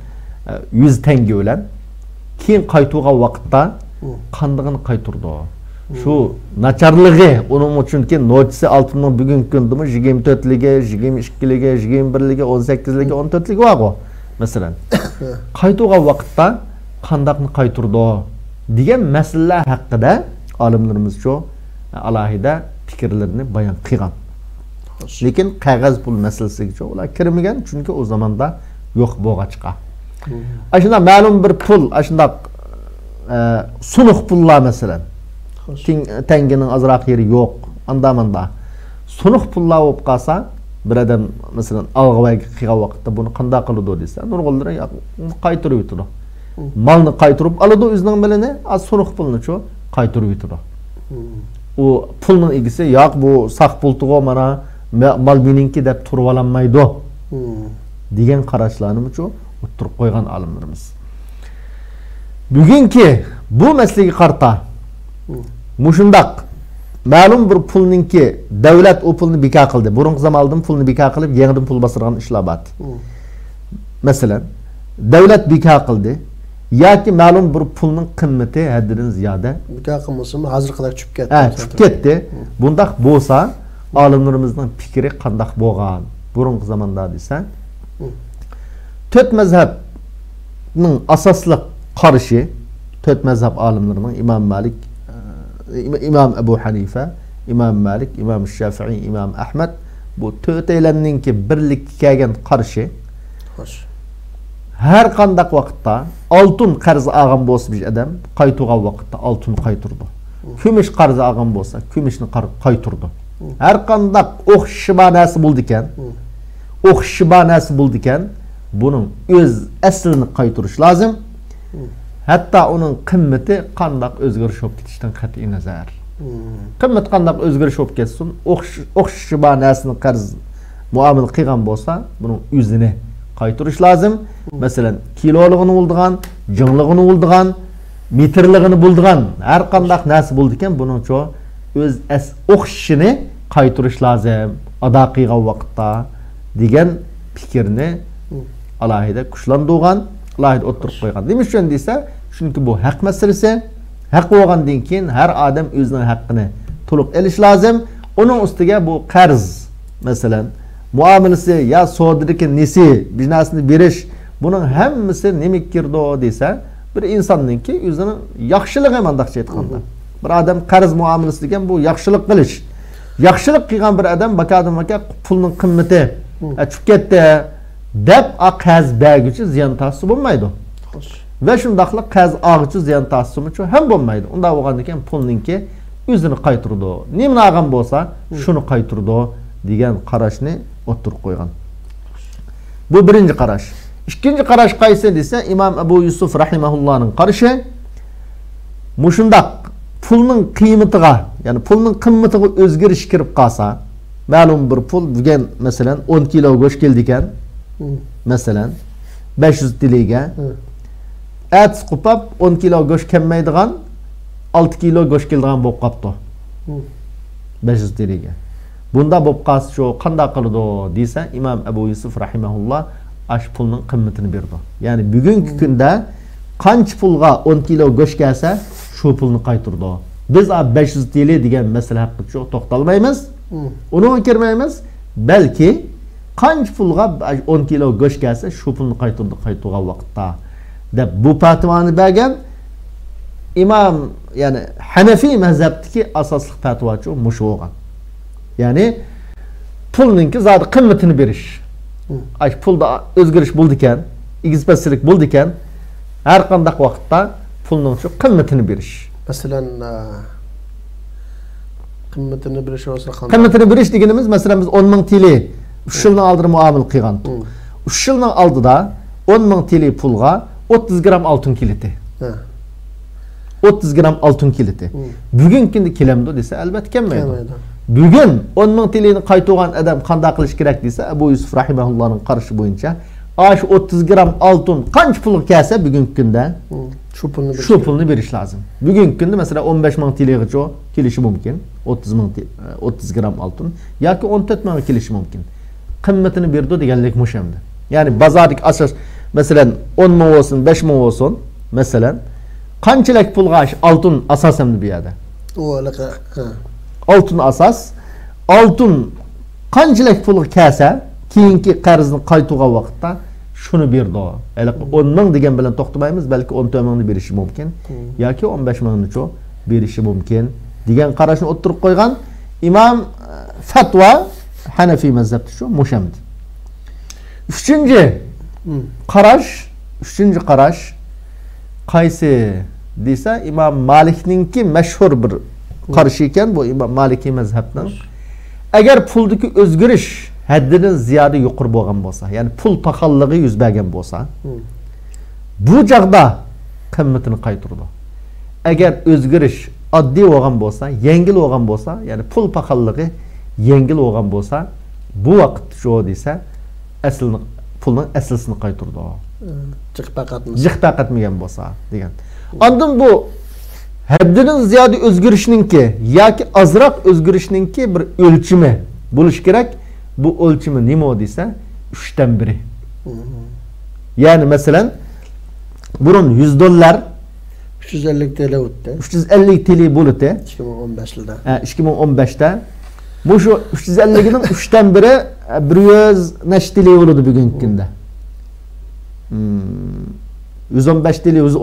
يۈز تەڭگە بىلەن، كېيىن قايتۇرغان ۋاقىتتا مم. قاندىقىنى قايتۇرىدۇ؟ مم. شۇ ناچارلىقى، ئۇنىڭ چۈنكى نوچىسى ئالتۇننىڭ بۈگۈنكى كۈندىمۇ يىگىرمە تۆتلۈكى، يىگىرمە ئىككىلىكى، يىگىرمە بىرلىكى، ئون سەككىزلىكى، مم. ئون تۆتلۈكى بارغۇ، مەسىلەن. قايتۇرغان ۋاقىتتا قانداقنى قايتۇرىدۇ دېگەن مەسىلىلەر ھەققىدە ئالىملىرىمىزچۇ ئالاھىدە پىكىرلىرىنى بايان قىلغان. خوش. لېكىن قەغەز پۇل مەسىلىسىگىچۇ ئۇلار كىرمىگەن، چۈنكى ئۇ زاماندا يوق بولغاچقا. مم. ئاشۇنداق مەلۇم بىر پۇل، ئاشۇنداق، ئە، سۇنۇق پۇللار مەسىلەن. خوش. تىڭ-، تەڭگىنىڭ ئازراق يېرى يوق. ئاندا ماندا. سۇنۇق پۇللار بولۇپ قالسا، بىر ئادەم، مەسىلەن، ئالغا بەرگى قىلغان ۋاقىتتا بۇنى قانداق قىلىدۇ دېسە، نۇرغۇنلىرى ياق، قايتۇرۇۋېتىدۇ. مم. مالنى قايتۇرۇپ ئالىدۇ، ئۆزىنىڭ مېلىنى، ئا، سۇنۇق پۇلنىچۇ قايتۇرۇۋېتىدۇ. مم. ئۇ پۇلنىڭ ئىگىسى، ياق، بۇ ساخ پۇلتۇغۇ، مانا، مە-، مال مېنىڭكى دەپ تۇرۇۋالالمايدۇ. مم. دېگەن قاراشلارنىمۇچۇ ئوتتۇرىغا قويغان ئالىملىرىمىز. بۈگۈنكى بۇ مەسىلىگە قارىتا، مم. مۇشۇنداق مەلۇم بىر پۇلنىڭكى، دەۋلەت ئۇ پۇلنى بىكار قىلدى. بۇرۇنقى زامانلاردىن پۇلنى بىكار قىلىپ، يېڭىدىن پۇل باستۇرغان ئىشلار بار. مم. مەسىلەن، دەۋلەت بىكار قىلدى ياكى مەلۇم بىر پۇلنىڭ قىممىتى ھەددىدىن زىيادە بىكار قىلمىسىمۇ، ھازىرقىدەك چۈشۈپ كەتتى. ھە، چۈشۈپ كەتتى. مم. بۇنداق بولسا، ئالىملىرىمىزنىڭ پىكرى قانداق بولغان بۇرۇنقى زاماندا دېسە، مم. تۆت مەزھەبنىڭ ئاساسلىق قارىشى، تۆت مەزھەپ ئالىملىرىنىڭ، ئىمام مالىك، ئىم-، ئىمام ئەبۇ ھەنىفە، ئىمام مالىك، ئىمام شافىئىي، ئىمام ئەھمەد، بۇ تۆتەيلەننىڭكى بىرلىككە كەلگەن قارىشى، خوش. ھەر قانداق ۋاقىتتا ئالتۇن قەرز ئالغان بولسا بىر ئادەم، قايتۇرغان ۋاقىتتا ئالتۇن قايتۇرىدۇ. مم. كۈمۈش قەرز ئالغان بولسا، كۈمۈشنى قار-، قايتۇرىدۇ. مم. ھەر قانداق ئوخشىشى بار نەرسە بولىدىكەن، مم. ئوخشىشى بار نەرسە بولىدىكەن، بۇنىڭ ئۆز ئەسلىنى قايتۇرۇش لازىم. مم. ھەتتا ئۇنىڭ قىممىتى قانداق ئۆزگىرىش بولۇپ كېتىشتىن قەتئىي نەزەر. مم. قىممىتى قانداق ئۆزگىرىش بولۇپ كەتسۇن، ئوخش-، ئوخشىشى بار نەرسىنى قەرز مۇئامىلە قىلغان بولسا، بۇنىڭ ئۆزىنى قايتۇرۇش لازىم. مم. مەسىلەن، كىلولىغىنى بولىدىغان، جىڭلىغىنى بولىدىغان، مېتىرلىغىنى بولىدىغان، ھەر قانداق نەرسە بولىدىكەن، بۇنىڭچۇ ئۆز ئەس-، ئوخشىشىنى قايتۇرۇش لازىم، ئادا قىلغان ۋاقىتتا، دېگەن پىكىرنى مم. ئالاھىدە كۈچلەندۈرگەن، ئالاھىدە ئوتتۇرىغا قويغان. نېمە ئۈچۈن دېسە، چۈنكى بۇ ھەق مەسىلىسى. ھەق بولغاندىن كېيىن ھەر ئادەم ئۆزىنىڭ ھەققىنى تولۇق ئېلىش لازىم. ئۇنىڭ ئۈستىگە بۇ قەرز، مەسىلەن، مۇئامىلىسى يا سودىدىكى نېسى، بىر نەرسىنى بېرىش، بۇنىڭ ھەممىسى نېمىگە كىرىدۇ دېسە، بىر ئىنساننىڭكى ئۆزىنىڭ ياخشىلىقى، مانداقچە ئېيتقاندا. مم. بىر ئادەم قەرز مۇئامىلىسى دېگەن بۇ ياخشىلىق قىلىش. ياخشىلىق قىلغان بىر ئادەم باكادىن باكا پۇلنىڭ قىممىتى، مم. ئە، چۈشۈپ كەتتى دەپ، ئا، قەرز بەرگۈچى زىيان تارتسا بولمايدۇ. خوش. ۋە شۇنداقلا قەرز ئالغۇچى زىيان تارتسىمۇچۇ ھەم بولمايدۇ. ئۇنداق بولغاندىكىن پۇلنىڭكى ئۆزىنى قايتۇرىدۇ. نېمىنى ئالغان بولسا، مم. شۇنى قايتۇرىدۇ دېگەن قاراشنى ئوتتۇرىغا قويغان. بۇ بىرىنچى قاراش. ئىككىنچى قاراش قايسى دېسە، ئىمام ئەبۇ يۈسۈف رەھىمەھۇللانىڭ قارىشى، مۇشۇنداق پۇلنىڭ قىممىتىغا، يەنى پۇلنىڭ قىممىتىغا ئۆزگىرىش كىرىپ قالسا، مەلۇم بىر پۇل، بۈگۈن، مەسىلەن، ئون كىلو گۆش كېلىدىكەن، مم. مەسىلەن، بەش يۈز تىلىگە. مم. ئەتىسى قوپاپ، ئون كىلو گۆش كەلمەيدىغان، ئالتە كىلو گۆش كېلىدىغان بولۇپ قاپتۇ. مم. بەش يۈز تىلىگە. بۇنداق بولۇپ قالسا، شۇ قانداق قىلىدۇ دېسە، ئىمام ئەبۇ يۈسۈف رەھىمەھۇللا ئاشۇ پۇلنىڭ قىممىتىنى بېرىدۇ. يەنى بۈگۈنكى مم. كۈندە قانچە پۇلغا ئون كىلو گۆش كەلسە، شۇ پۇلنى قايتۇرىدۇ. بىز، ئا، بەش يۈز تىلى دېگەن مەسىلە ھەققىدە شۇ توختالمايمىز. مم. ئۇنىڭغا كىرمەيمىز. بەلكى قانچە پۇلغا ئون كىلو گۆش كەلسە، شۇ پۇلنى قايتۇرىدۇ، قايتۇرغان ۋاقىتتا، دەپ بۇ پەتىۋانى بەرگەن ئىمام، يەنى ھەنەفىي مەزھەپتىكى ئاساسلىق پەتىۋاچۇ مۇشۇ بولغان. يەنى پۇلنىڭكى زادى قىممىتىنى بېرىش. مم. ئاشۇ پۇلدا ئۆزگىرىش بولىدىكەن، ئېگىز-پەسلىك بولىدىكەن، ھەر قانداق ۋاقىتتا پۇلنىڭ شۇ قىممىتىنى بېرىش. مەسىلەن، ئە، قىممىتىنى بېرىش بولسا قانداق؟ قىممىتىنى بېرىش دېگىنىمىز، مەسىلەن، بىز ئون مىڭ تىلى ئۈچ يىلنىڭ ئالدىدا مۇئامىلە قىلغان. مم. ئۈچ يىلنىڭ ئالدىدا ئون مىڭ تىلى پۇلغا ئوتتۇز گرام ئالتۇن كېلىتى. ھە. ئوتتۇز گرام ئالتۇن كېلىتى. مم. بۈگۈنكى كۈندە كېلەمدۇ دېسە، ئەلۋەتتە كەلمەيدۇ. كەلمەيدۇ. بۈگۈن ئون مىڭ تىلىنى قايتۇرغان ئادەم قانداق قىلىش كېرەك دېسە، ئەبۇ يۈسۈپ رەھىمەھۇللانىڭ قارىشى بويىچە، ئاشۇ ئوتتۇز گرام ئالتۇن قانچە پۇلغا كەلسە بۈگۈنكى كۈندە، مم. شۇ پۇلنى بېرىش شۇ كېرەك. پۇلنى بېرىش لازىم. بۈگۈنكى كۈندە، مەسىلەن، ئون بەش مىڭ تىلىغىچە كېلىشى مۇمكىن. ئوتتۇز مىڭ تىل-، ئوتتۇز گرام ئالتۇن ياكى ئون تۆت مىڭغا كېلىشى مۇمكىن. قىممىتىنى بېرىدۇ دېگەنلىك مۇشۇ ئەمدى. يەنى بازاردىكى ئاساس، مەسىلەن، ئون مىڭ بولسۇن، بەش مىڭ بولسۇن، مەسىلەن، قانچىلىك پۇلغا ئالتۇن ئاساس ئەمدى بۇ يەردە؟ ئۇ ھېلىقى، ھە. ئالتۇن ئاساس. ئالتۇن قانچىلىك پۇلغا كەلسە، كېيىنكى قەرزنى قايتۇرغان ۋاقىتتا شۇنى بېرىدۇ. ھېلىقى مم. ئون مىڭ دېگەن بىلەن توختىمايمىز، بەلكى ئون تۆت مىڭنى بېرىشى مۇمكىن. مم. ياكى ئون بەش مىڭنىچۇ بېرىشى مۇمكىن دېگەن قاراشنى ئوتتۇرىغا قويغان ئىمام، ئە، فەتۋا ھەنەفىي مەزھەپتىچۇ مۇشۇ ئەمدى. ئۈچىنچى مم. قاراش، ئۈچىنچى قاراش قايسى؟ دېسە، ئىمام مالىكنىڭكى مەشھۇر بىر قارىشى ئىكەن، بۇ ئىمام مالىكىي مەزھەپنىڭ. ئەگەر پۇلدىكى ئۆزگىرىش ھەددىدىن زىيادە يۇقىرى بولغان بولسا، يەنى پۇل پاخاللىقى يۈز بەرگەن بولسا، بۇ چاغدا قىممىتىنى قايتۇرىدۇ. ئەگەر ئۆزگىرىش ئاددىي بولغان بولسا، يەڭگىل بولغان بولسا، يەنى پۇل پاخاللىقى يەڭگىل بولغان بولسا، بۇ ۋاقىتتا شۇ دېسە، ئەسلىنى، پۇلنىڭ ئەسلىسىنى قايتۇرىدۇ. جىق پەقەتمىسە. جىق پەقەتمىگەن بولسا دېگەن. ئاندىن بۇ ھەددىدىن زىيادە ئۆزگىرىشنىڭكى ياكى ئازراق ئۆزگىرىشنىڭكى بىر ئۆلچىمى بولۇشى كېرەك. بۇ ئۆلچىمى نېمە دېسە، ئۈچتىن بىرى. يەنى مەسىلەن، بۇرۇن يۈز دوللار، ئۈچ يۈز ئەللىك تىلى ئۆتتى. ئۈچ يۈز ئەللىك تىلى بولىتى. ئىككى مىڭ ئون بەش يىلدا. ھە، ئىككى مىڭ ئون بەشتە. مۇشۇ ئۈچ يۈز ئەللىكنىڭ ئۈچتىن بىرى، ھە، بىر يۈز نەچچە تىلى بولىدۇ بۈگۈنكى كۈندە. يۈز ئون بەش تىلى، يۈز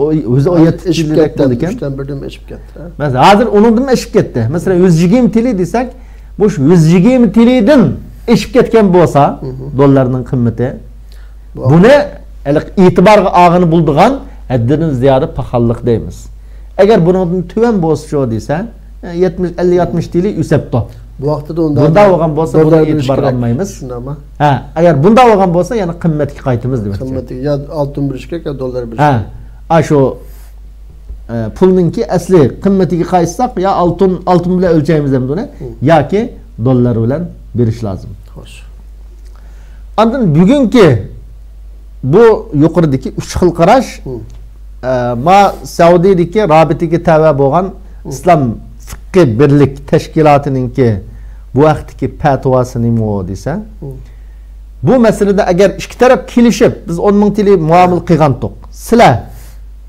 ئون يەتتە تىلىدەك بولىدىكەن. ئۈچتىن بىردىن ئېشىپ كەتتى. مەسىلەن، ھازىر ئۇنىڭدىن ئېشىپ كەتتى. مەسىلەن، يۈز يىگىرمە تىلى دېسەك، مۇشۇ يۈز يىگىرمە تىلىدىن ئېشىپ كەتكەن بولسا، دوللارنىڭ قىممىتى، بۇنى ھېلىقى ئېتىبارغا ئالغىلى بولىدىغان ھەددىدىن زىيادە پاخاللىق دەيمىز. ئەگەر بۇنىڭدىن تۆۋەن بولسا شۇ دېسە، يەتمىش، ئەللىك، يەتمىش تىلى ئۆسەپتۇ. بۇ ۋاقىتتا ئۇنداق بۇنداق بولغان بولسا، بۇنى ئېتىبارغا ئالمايمىز. شۇنداقمۇ؟ ھە، ئەگەر بۇنداق بولغان بولسا، يەنە قىممەتكە قايتىمىز دېمەكچى. قىممەتكە يا ئالتۇن بېرىش كېرەك، يا دوللار بېرىش كېرەك. ھە، شۇ، ئە، پۇلنىڭكى ئەسلى قىممىتىگە قايتساق، يا ئالتۇن، ئالتۇن بىلەن ئۆلچەيمىز ئەمدى ئۇنى، ياكى دوللار بىلەن بېرىش لازىم. خوش. ئاندىن بۈگۈنكى بۇ يۇقىرىدىكى ئۈچ خىل قاراش، ئە، ما سەئۇدىدىكى رابىتىگە تەۋە بولغان ئىسلام فىققى بىرلىك تەشكىلاتىنىڭكى بۇ ھەقتىكى پەتىۋاسى نېمە دېسە، بۇ مەسىلىدە ئەگەر ئىككى تەرەپ كېلىشىپ، بىز ئون مىڭ تىلى مۇئامىلە قىلغانتۇق. سىلەر،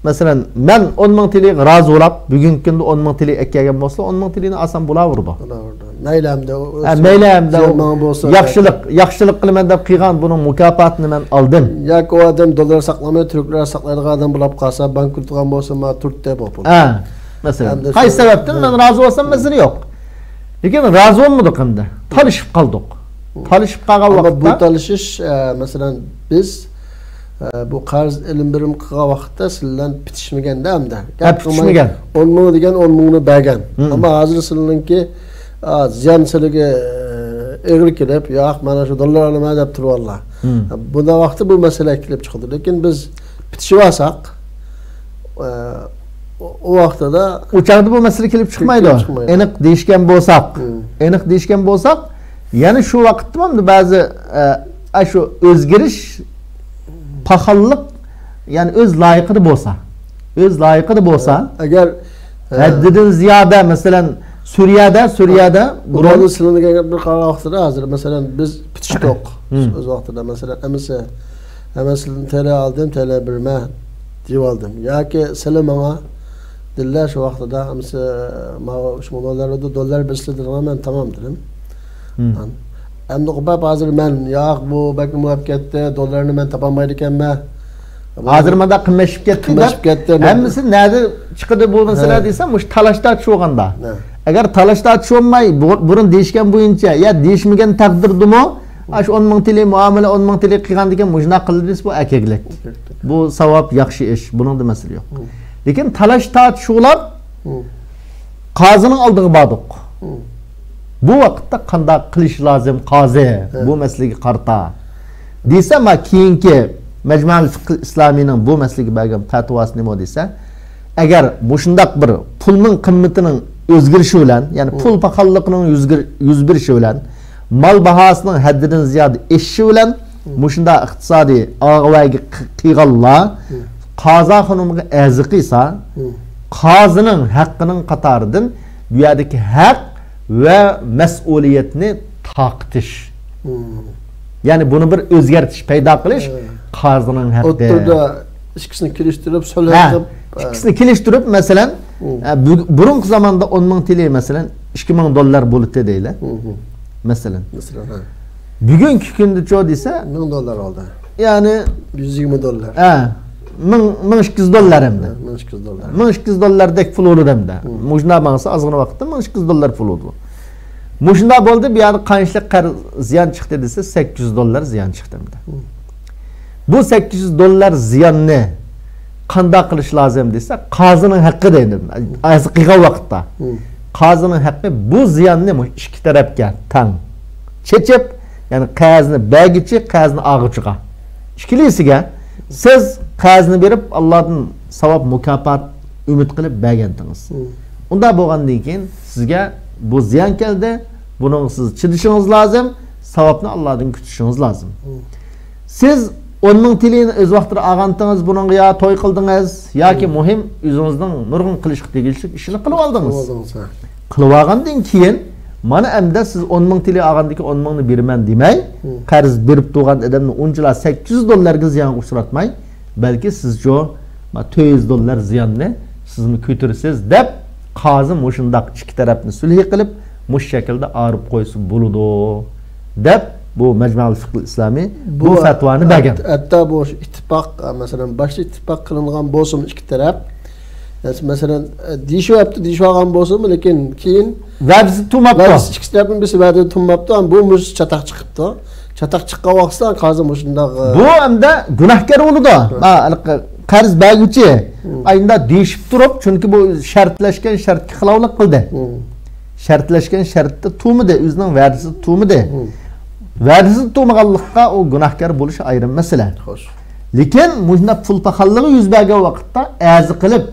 مەسىلەن، مەن ئون مىڭ تىلىغا رازى بولاپ، بۈگۈنكى كۈندە ئون مىڭ تىلى ئەكەلگەن بولسا، ئون مىڭ تىلىنى ئالسام بولاۋېرىدۇ. بولاۋېرىدۇ. مەيلى ئەمدى ئۇ، ھە، مەيلى ئەمدى ئۇ زىيان ماڭا بولسا، ياخشىلىق، ياخشىلىق قىلىمەن دەپ قىلغان بۇنىڭ مۇكاپاتىنى مەن ئالدىم. ياكى ئۇ ئادەم دوللار ساقلىماي، تۈركلەر ساقلايدىغان ئادەم بولاپ قالسا، بانكروت بولغان بولسا، ما تۇرتتى بۇ پۇل. ھە، مەسىلەن، ئەمدى قايسى سەۋەبتىن مەن رازى بولسام، مەسىلە يوق. لېكىن رازى بولمىدۇق ئەمدى. تالىشىپ قالدۇق. تالىشىپ قالغان ۋاقىتتا، ئەمما بۇ تالىشىش، ئە، مەسىلەن، بىز، ئە، بۇ قەرز ئېلىم بېرىم قىلغان ۋاقىتتا سىلەر بىلەن پۈتۈشمىگەندە ئەمدى. ھە، پۈتۈشمىگەن. ئون مىڭ دېگەن ئون مىڭنى بەرگەن. ئەمما ھازىر سىلەرنىڭكى، ئا، زىيان سىلەرگە، ئە، ئېغىر كېلىپ، ياق، مەن شۇ دوللار ئالىمەن دەپ تۇرۇۋاللا. بۇنداق ۋاقىتتا بۇ مەسىلە كېلىپ چىقىدۇ. لېكىن بىز پۈتۈشۈۋالساق، ئە، ئۇ، ئۇ ۋاقتىدا ئۇ چاغدا بۇ مەسىلە كېلىپ چىقمايدۇ. كېلىپ چىقمايدۇ. ئېنىق دېيىشكەن بولساق، ئېنىق دېيىشكەن بولساق، يەنە شۇ ۋاقىتتىمۇ بەزى، ئە، ئە، شۇ ئۆزگىرىش، پاخاللىق، يەنى ئۆز لايىقىدا بولسا، ئۆز لايىقىدا بولسا، ئەگەر، ئە، ھەددىدىن زىيادە، مەسىلەن، سۈرىيەدە، سۈرىيەدە بۇرۇن سىلىنىگەن بىر قارار ۋاقتىدا، ھازىر، مەسىلەن، بىز پۈتۈشتۇق. ئۆز ۋاقتىدا، مەسىلەن، ئەمىسە، ئەمەسىدىن تەلە ئالدىم، تەلە بېرىمەن دېيىۋالدىم. ياكى سىلى ماڭا دېدىلەر شۇ ۋاقتىدا، ئەمىسە، ماۋۇ ئۈچ مىڭ دوللار بولدى، دوللار بېرىسىلە دېدىڭلار، مەن تامام دېدىم. ئەمدى قوپاپ ھازىر مەن، ياق، بۇ بەكمۇ بولۇپ كەتتى، دوللارنى مەن تاپالمايدىكەنمەن. ھازىر مانداق قىممەتلىشىپ كەتتى دەپ، ھەممىسى نەدە چىقىدۇ بۇ مەسىلە دېسەم، مۇشۇ تالاش تارتىش بولغاندا. ئەگەر تالاش تارتىش بولماي، بۇ، بۇرۇن دېيىشكەن بويىچە، يا دېيىشمىگەن تەقدىردىمۇ، ئاشۇ ئون مىڭ تىلى مۇئامىلە، ئون مىڭ تىلى قىلغاندىكىن مۇشۇنداق قىلدى دېسە، بۇ ئەركەكلىك. بۇ ساۋاب، ياخشى ئىش، بۇنىڭدا مەسىلە يوق. لېكىن تالاش تارتىش بولۇپ، قازىنىڭ ئالدىغا باردۇق. بۇ ۋاقىتتا قانداق قىلىش لازىم، قازى، بۇ مەسىلىگە قارىتا دېسە، ما كېيىنكى مەجمۇئەل فىقھىل ئىسلامىينىڭ بۇ مەسىلىگە بەرگەن پەتىۋاسى نېمە دېسە، ئەگەر مۇشۇنداق بىر پۇلنىڭ قىممىتىنىڭ ئۆزگىرىشى بىلەن، يەنى پۇل پاخاللىقىنىڭ يۈز-، يۈز بېرىشى بىلەن، مال باھاسىنىڭ ھەددىدىن زىيادە ئېشىشى بىلەن، مۇشۇنداق ئىقتىسادىي ئاغۋاگە قى-، قىلغانلار قازا خانىمغا ئەرز قىلسا، قازىنىڭ ھەققىنىڭ قاتارىدىن بۇ يەردىكى ھەق ۋە مەسئۇلىيەتنى تارقىتىش. يەنى بۇنى بىر ئۆزگەرتىش پەيدا قىلىش قازىنىڭ ھەققى. ئوتتۇرىدا ئىككىسىنى كېلىشتۈرۈپ، سۈلھى قىلىپ، ئىككىسىنى كېلىشتۈرۈپ، مەسىلەن، ئە، بۇ-، بۇرۇنقى زاماندا ئون مىڭ تىلى، مەسىلەن، ئىككى مىڭ دوللار بولىتتى دەيلى. مەسىلەن. مەسىلەن، ھە. بۈگۈنكى كۈندىچۇ دېسە، مىڭ دوللار ئالدى. يەنى يۈز يىگىرمە دوللار. ھە، مىڭ، مىڭ ئىككى يۈز دوللار ئەمدى. ھە، مىڭ ئىككى يۈز دوللار. مىڭ ئىككى يۈز دوللاردەك پۇل بولىدۇ ئەمدى. مۇشۇنداق ماڭسا، ئازغىنە ۋاقىتتا مىڭ ئىككى يۈز دوللار پۇل بولىدۇ. مۇشۇنداق بولدى، بۇ يەردە قانچىلىك قەرز زىيان چىقتى دېسە، سەككىز يۈز دوللار زىيان چىقتى ئەمدى. بۇ سەككىز يۈز دوللار زىياننى قانداق قىلىش لازىم دېسە، قازىنىڭ ھەققى دەيدۇ. ئەرز قىلغان ۋاقىتتا، قازىنىڭ ھەققى بۇ زىياننى مۇشۇ ئىككى تەرەپكە تەڭ چېچىپ، يەنى قەرزنى بەرگۈچى، قەرزنى ئالغۇچىغا، ئىككىلىسىگە سىز قەرزنى بېرىپ، ئاللادىن ساۋاب، مۇكاپات ئۈمىد قىلىپ بەرگەنتىڭىز. ئۇنداق بولغاندىن كېيىن سىزگە بۇ زىيان كەلدى. بۇنىڭغا سىز چىدىشىڭىز لازىم، ساۋابنى ئاللادىن كۈتۈشىڭىز لازىم. سىز ئون مىڭ تىلىنى ئۆز ۋاقتىدا ئالغانتىڭىز بۇنىڭغا، يا توي قىلدىڭىز، ياكى مۇھىم ئۆزىڭىزنىڭ نۇرغۇن قىلىشقا تېگىشلىك ئىشنى قىلىۋالدىڭىز. قىلىۋالدىڭىز، ھە. قىلىۋالغاندىن كېيىن، مانا ئەمدى سىز ئون مىڭ تىلى ئالغاندىن كېيىن ئون مىڭنى بېرىمەن دېمەي، قەرز بېرىپ تۇرغان ئادەمنى ئۇنچىلا سەككىز يۈز دوللارغا زىيانغا ئۇچراتماي، بەلكى سىزچۇ، ما، تۆت يۈز دوللار زىياننى سىزمۇ كۆتۈرىسىز دەپ، قازى مۇشۇنداق ئىككى تەرەپنى سۈلھى قىلىپ، مۇشۇ شەكىلدە ئايرىپ قويسا بولىدۇ دەپ، بۇ مەجمەئۇل فىقھىل ئىسلامى بۇ بۇ فەتۋانى ھەت-، بەرگەن. ھەتتا بۇ ئىتتىپاق، مەسىلەن، باشتا ئىتتىپاق قىلىنغان بولسىمۇ ئىككى تەرەپ، مەسىلەن، دېيىشىۋەپتۇ، دېيىشىۋالغان بولسىمۇ، لېكىن كېيىن ۋەدىسى تۇماپتۇ. ۋەدىسى ئىككى تەرەپنىڭ بىرسى ۋەدىدە تۇماپتۇ، بۇ مۇشۇ چاتاق چىقىپتۇ. چاتاق چىققان ۋاقىتتا قازى مۇشۇنداق، ئە، بۇ ئەمدى گۇناھكار بولىدۇ. ھە. ھە، قەرز بەرگۈچى ئايندا دېيىشىپ تۇرۇپ، چۈنكى بۇ شەرتلەشكەن شەرتكە خىلاپلىق قىلدى. شەرتلەشكەن شەرتتە تۇرمىدى، ئۆزىنىڭ ۋەدىسىدە تۇرمىدى. ۋەدىسىدە تۇرمىغانلىققا ئۇ گۇناھكار بولۇشى ئايرىم مەسىلە. خوش. لېكىن مۇشۇنداق پۇل پاخاللىقى يۈز بەرگەن ۋاقىتتا ئەرز قىلىپ،